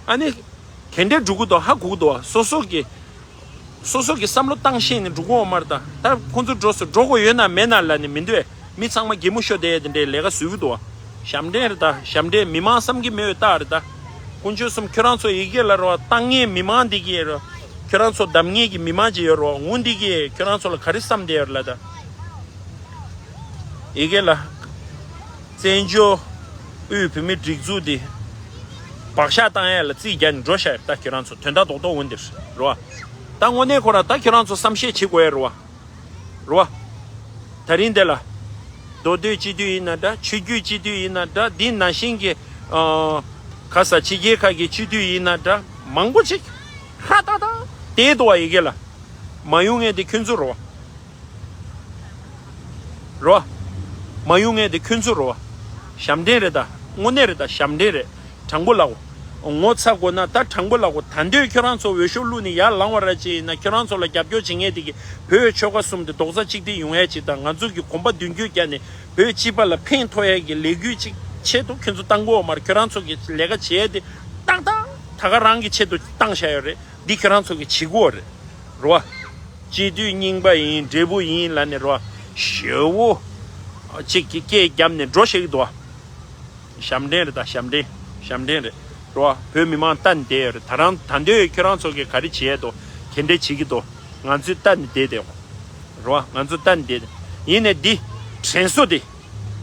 ཨ་ནི་ག་འདྲས་འགྲོ་གི་འདུག་ཧ་གོ་གི་འདུག་བ། སོ་སོ་གི་སོ་སོ་གི་བསམ་བློ་བཏང་ཤེས་ནས་འགྲོ་གི་ཡོད་མ་རེད་ད། ད་ཁོང་ཚོ་འགྲོ་སོང་། འགྲོ་དགོས་ཡོད་ན་མེད་ན་ལབ་ནས་མི་འདུག་བས། མི་ཚང་མ་གད་མོ་ཤོར་བསྡད་ཡ་དེ་འདྲའི་ལས་ཀ་བཟོ་གི་འདུག་བ། ཞབས་འདྲེན་རེད་ད། ཞབས་འདྲེན། མི་མང་བསམ་གྱི་མེད་པའི་རྟགས་རེད་ད། དཀོན་མཆོག་གསུམ། ཁྱོད་རང་ཚོ་ཡི་གེ་ལ་རོ་བཏང་མཁན་མི་མང་འདི་གི་རོ། ཁྱོད་རང་ཚོ་གདམ་མཁན་གྱི་མི་མང་ཅིག་ཡོད་རོ། འོ་འདི་གི་ཁྱོད་རང་ཚོ་ལ་ག་རེ་བསམ་བསྡད་ཡོད་རེད་ལབ་ད། ཡི་གེ་ལ། བཙན་བྱོལ་དབུས་བོད་མིའི་སྒྲིག་འཛུགས་འདི་བག་ཆགས་བཏང་ཡ་ལ་རྩིས་རྒྱག་ནས་འགྲོ་ཤག་ད་ཁྱོད་རང་ཚོ་དོན་དག་རྡོག་རྡོག་འོ་འདིར་རོ། ད་དངོས་གནས་ཁོ་རང་ད་ཁྱོད་རང་ཚོ་བསམ་ཤེས་བྱེད་དགོས་ཡ་རོ། རོ། ད་རིང་འདི་ལ། མདོ་སྟོད་སྤྱི་འཐུས་ཡིན་ན་འདྲ། ཆོས་བརྒྱུད་སྤྱི་འཐུས་ཡིན་ན་འདྲ། འདི་ནང་བཞིན་གྱི། ཨ། ག་ས་ཕྱི་རྒྱལ་ཁག་གི་སྤྱི་འཐུས་ཡིན་ན་འདྲ། མང་པོ་ཅིག་ཧྲ་ཏག་ཏག་བསྡད་འདུག་བ། ཡི་གེ་ལ། མ་ཡོང་མཁན་དེ་ཁྱོད་ཚོ་རོ། རོ། མ་ཡོང་མཁན་དེ་ཁྱོད་ཚོ་རོ། ཞབས་འདྲེན་རེད་ད། དངོས་གནས་རེད་ད། ཞབས་འདྲེན་རེད། དྲང་པོ་ལབ་གོ། ངོ་ཚ་དགོས་ན་ད་དྲང་པོ་ལབ་གོ། ད་འདོད་ཁྱོད་རང་ཚོ་འོས་ཤོག་བླུགས་ནས་ཡར་ལངས་པ་ར་ཅིག་ཡིན་ན། ཁྱོད་རང་ཚོ་ལ་རྒྱབ་སྐྱོར་བྱེད་མཁན་དེ་གི་བོད་ཆོལ་ཁ་གསུམ་དེ་རྡོག་རྩ་གཅིག་སྒྲིལ་ཡོང་ཡ་ཅིག་དང་། ང་ཚོ་གི་གོམ་པ་མདུན་སྐྱོད་བརྒྱབ་ནས་བོད་སྤྱི་པ་ལ་ཕན་ཐོགས་ཡ་གི་ལས་འགུལ་ཅིག་ཆེད་དུ་ཁྱོད་ཚོ་བཏང་གོ་མ་རེད། ཁྱོད་རང་ཚོ་གི་ལས་ཀ་བྱེད་ཡ་དེ་ཏག་ཏག་ད་ག་རང་གི་ཆེད་དུ་བཏང་བཞག་ཡོད་རེད། འདི་ཁྱོད་རང་ཚོ་གི་བྱེད་སྒོ་རེད། རོ། སྤྱི་འཐུས་རྙིང་པ་ཡིན། འབྲས་བུ་ཡིན་ལབ་ནས་རོ། ཞེ་བོ་ཅིག་གི་སྐད་བརྒྱབ་ནས་འགྲོ་ཤེས་ཀྱི་འདུག་བ། ཞབས་འདྲེན་རེད་ད། ཞབས་འདྲེན། ཞབས་འདྲེན་རེད། རོ། བོད་མི་མང་ལྟ་ནས་བསྡད་ཡོད་རེད། ད་རང་ད་འདོད་ཁྱོད་རང་ཚོ་གི་ག་རེ་བྱེད་ཡས་འདུག་ག་འདྲས་བྱེད་ཀྱི་འདུག་ང་ཚོས་ལྟ་ནས་བསྡད་དེ། རོ། ང་ཚོ་ལྟ་ནས་བསྡད་དེ། ཡིན་ནས་འདི་དྲན་གསོ་དེ།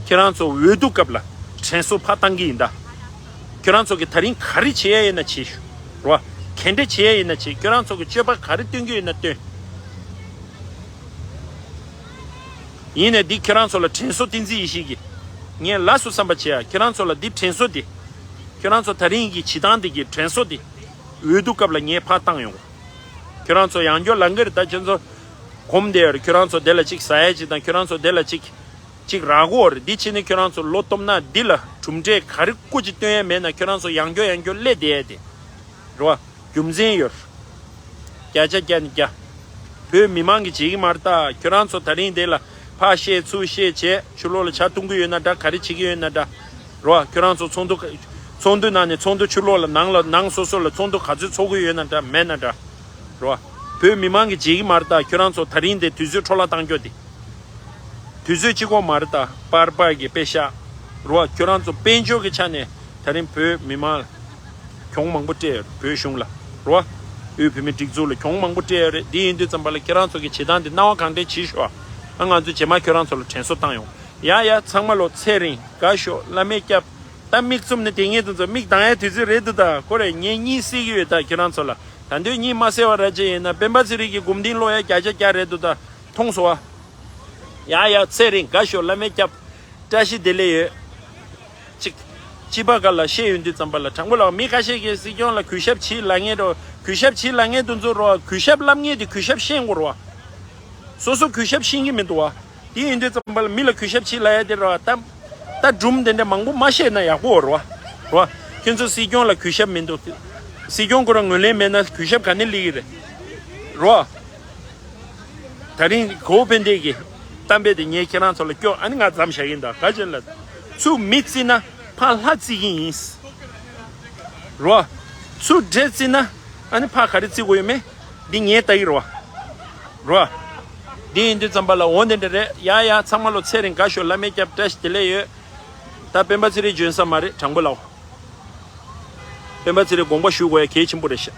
ཁྱེད་རང་ཚོ་འོས་བསྡུ་སྐབས་ལ་དྲན་གསོ་ཕར་བཏང་གི་ཡིན་ད། ཁྱེད་རང་ཚོ་གིས་ད་རིང་ག་རེ་བྱེད་ཡ་ཡིན་ན་བྱེད་ཤོག་རོ། ག་འདྲ་བྱེད་ཡ་ཡིན་ན་བྱེད། ཁྱེད་རང་ཚོ་གིས་སྤྱོད་པ་ག་རེ་སྟོན་གྱི་ཡོད་ན་སྟོན། ཡིན་ནས་འདི་ཁྱེད་རང་ཚོ་ལ་དྲན་གསོ་བསྟན་འཛིན་ཡེ་ཤེས་ཀྱིས། ངས་ལགས་སོ་བསམ་པ་བྱེད་ཡ། ཁྱེད་རང་ཚོ་ལ་འདི་དྲན་གསོ་འདི། ཁྱེད་རང་ཚོ་ད་རིང་གི་བྱེད་སྟངས་འདི་གི་དྲན་གསོ་འདི། འོས་བསྡུ་སྐབས་ལ་ངས་ཕར་བཏང་ཡོང་། ཁྱེད་རང་ཚོ་ཡང་བསྐྱར་ལབ་གི་རེད་ད། ཁྱེད་ཚོ་གོམས་བསྡད་ཡོད་རེད། ཁྱེད་རང་ཚོ་དེ་ལ་ཅིག་ཟ་ཡ་ཅིག་དང་། ཁྱེད་རང་ཚོ་དེ་ལ་ཅིག་ཅིག་རག་གོ་རེད། འདི་བྱས་ནས་ཁྱོད་རང་ཚོ་བློ་སྟོབས་ན་འདི་ལ་གྲུབ་འབྲས་ག་རེ་སྐུ་ཅིག་སྟོན་ཡ་མེད་ན། ཁྱོད་རང་ཚོ་ཡང་བསྐྱར་ཡང་བསྐྱར་སླེབས་བསྡད་ཡ་དེ་རེད་བ། རྒྱུ་མཚན་ཡོད། བརྒྱ་ཆ་བརྒྱ་ནས་བརྒྱ། བོད་མི་མང་གིས་བྱེད་ཀྱི་མ་རེད་ད། ཁྱོད་རང་ཚོ་ད་རིང་དེ་ལ་ཕར་བཤད་ཚུར་བཤད་བྱས། ཕྱི་ལོགས་ལ་ཇ་འཐུང་གི་ཡོད་ན་འདྲ། ག་རེ་བྱེད་ཀྱི་ཡོད་ན་འདྲ། རེད་བ། ཁྱོད་རང་ཚོ་ཚོགས་འདུ་ཚོགས་འདུ་ནང་ནས་ཚོགས་འདུ་ཕྱི་ལོགས་ལ་ནང་ལ་ནང་སོ་སོ་ལ་ཚོགས་འདུ་ག་ཚོད་ཚོགས་ཀྱི་ཡོད་ན་འདྲ། མེད་ན་འདྲ། རེད་བ། བོད་མི་མང་གིས་བྱེད་ཀྱི་མ་རེད་ད། ཁྱོད་རང་ཚོ་ད་རིང་དེ་དུས་ཚོད་འཕྲོ་བརླག་བཏང་རྒྱུ་དེ། དུས་ཚོད་གཅིག་པོ་མ་རེད་ད། པར་པར་གྱི་དཔེ་ཤག་རོ། ཁྱོད་རང་ཚོ་དཔལ་འབྱོར་གྱི་ཆ་ནས་ད་རིང་བོད་མི་མང་གྱོང་མང་པོ་སྤྲད་ཡོད་རེད། བོད་གཞུང་ལ་རོ། དབུས་བོད་མིའི་སྒྲིག་འཛུགས་ལ་གྱོང་མང་པོ་སྤྲད་ཡོད་རེད། འདི་ཡིན་དུས་ཙམ་པ་ལ་ཁྱེད་རང་ཚོ་གི་བྱེད་སྟངས་འདི་སྣང་བ་གང་དྲན་བྱེད་ཤོག་ཨ། ང་ཚོས་རྗེས་མ་ཁྱོད་རང་ཚོ་ལ་དྲན་གསོ་བཏང་ཡོང་། ཡ་ཡ། ཚང་མ་ལོ་ཚེ་རིང་དགའ་ཤོག་བླ་མས་སྐྱབས། ད་མིག་བཙུམ་ནས་དེ་ངེད་ཚོ་མིག་གདངས་ཡ་དུས་ཚོད་རེད་འདུག་ད་ཁོ་རེ་ངས་གཉིད་སད་ཀྱི་ཡོད་ད་ཁྱོད་རང་ཚོ་ལ། ད་འདོད་གཉིད་མ་སད་པ་ར་ཅིག་ཡིན་ན་སྤེན་པ་ཚེ་རིང་གི་འགུམ་སྡིངས་སློག་ཡ་བརྒྱ་ཆ་བརྒྱ་རེད་འདུག་ད། མཐོང་སོང་བ། ཡ་ཡ། ཚེ་རིང་དགའ་ཤོག་བླ་མས་སྐྱབས། བཀྲ་ཤིས་བདེ་ལེགས་ཡོད། ཅིག་སྤྱི་པ་ག་ལ་བཤད་ཡོང་དུས་ཙམ་པ་ལ་དྲང་པོ་ལ་མི་ཁ་ཤས་ཀྱིས་སྲིད་སྐྱོང་ལ་གུས་ཞབས་བྱེད་ལབ་མཁན་རོ། གུས་ཞབས་བྱེད་ལབ་མཁན་དེ་ཚོ་རོ། གུས་ཞབས་ལབ་མཁན་དེ་གུས་ཞབས་ཤེས་དགོས་རོ། སོ་སོ་གུས་ཞབས་ཤེས་ཀྱི་མི་འདུག་བ། དེ་ཡིན་དུས་ཙམ་པ་ལ་མི་ལ་གུས་ཞབས་བྱེད་ལབ་ཡ་དེ་རོ། ད་ད་སྒྲུང་དེ་འདྲ་མང་པོ་མ་བཤད་ན་ཡག་པོ་རོ། རོ། ཁྱོད་ཚོ་སྲིད་སྐྱོང་ལ་གུས་ཞབས་མི་འདུག་སྲིད་སྐྱོང་ཁོ་རང་ངོས་ལེན་མེད་ན་གུས་ཞབས་ག་ནས་སླེབས་ཀྱི་རེད། རོ། ད་རིང་གོ་བོ་ཕན་བདེ་གི་གཏམ་དཔེ་དེ་ངས་ཁྱེད་རང་ཚོ་ལ་སྐྱོ། ཨ་ནི་ང་མཚམས་བཞག་གིན་ད་ག་ཅན་ལ། ཚུར་མི་བརྩི་ན་ཕར་ལྷ་བརྩི་གི་ཡིན། རོ། ཚུར་འདྲེ་བརྩི་ན་ཨ་ནི་ཕར་ག་རེ་བརྩི་དགོས་ཡོད་མེད། འདི་ངས་ལྟ་གི་རོ། རོ། འདི་ཡིན་དུས་ཙམ་པ་ལ་འོ་འདི་འདྲ་རེད། ཡ་ཡ། ཚང་མ་ལོ་ཚེ་རིང་དགའ་ཤོག་བླ་མའི་སྐྱབས། བཀྲ་ཤིས་བདེ་ལེགས་ཡོད། ད་སྤེན་པ་ཚེ་རིང་འཇོན་ས་མ་རེད། དྲང་པོ་ལབ། སྤེན་པ་ཚེ་རིང་དགོངས་པ་ཞུ་དགོས་ཡ་གལ་ཆེན་པོ་རེད་ཤག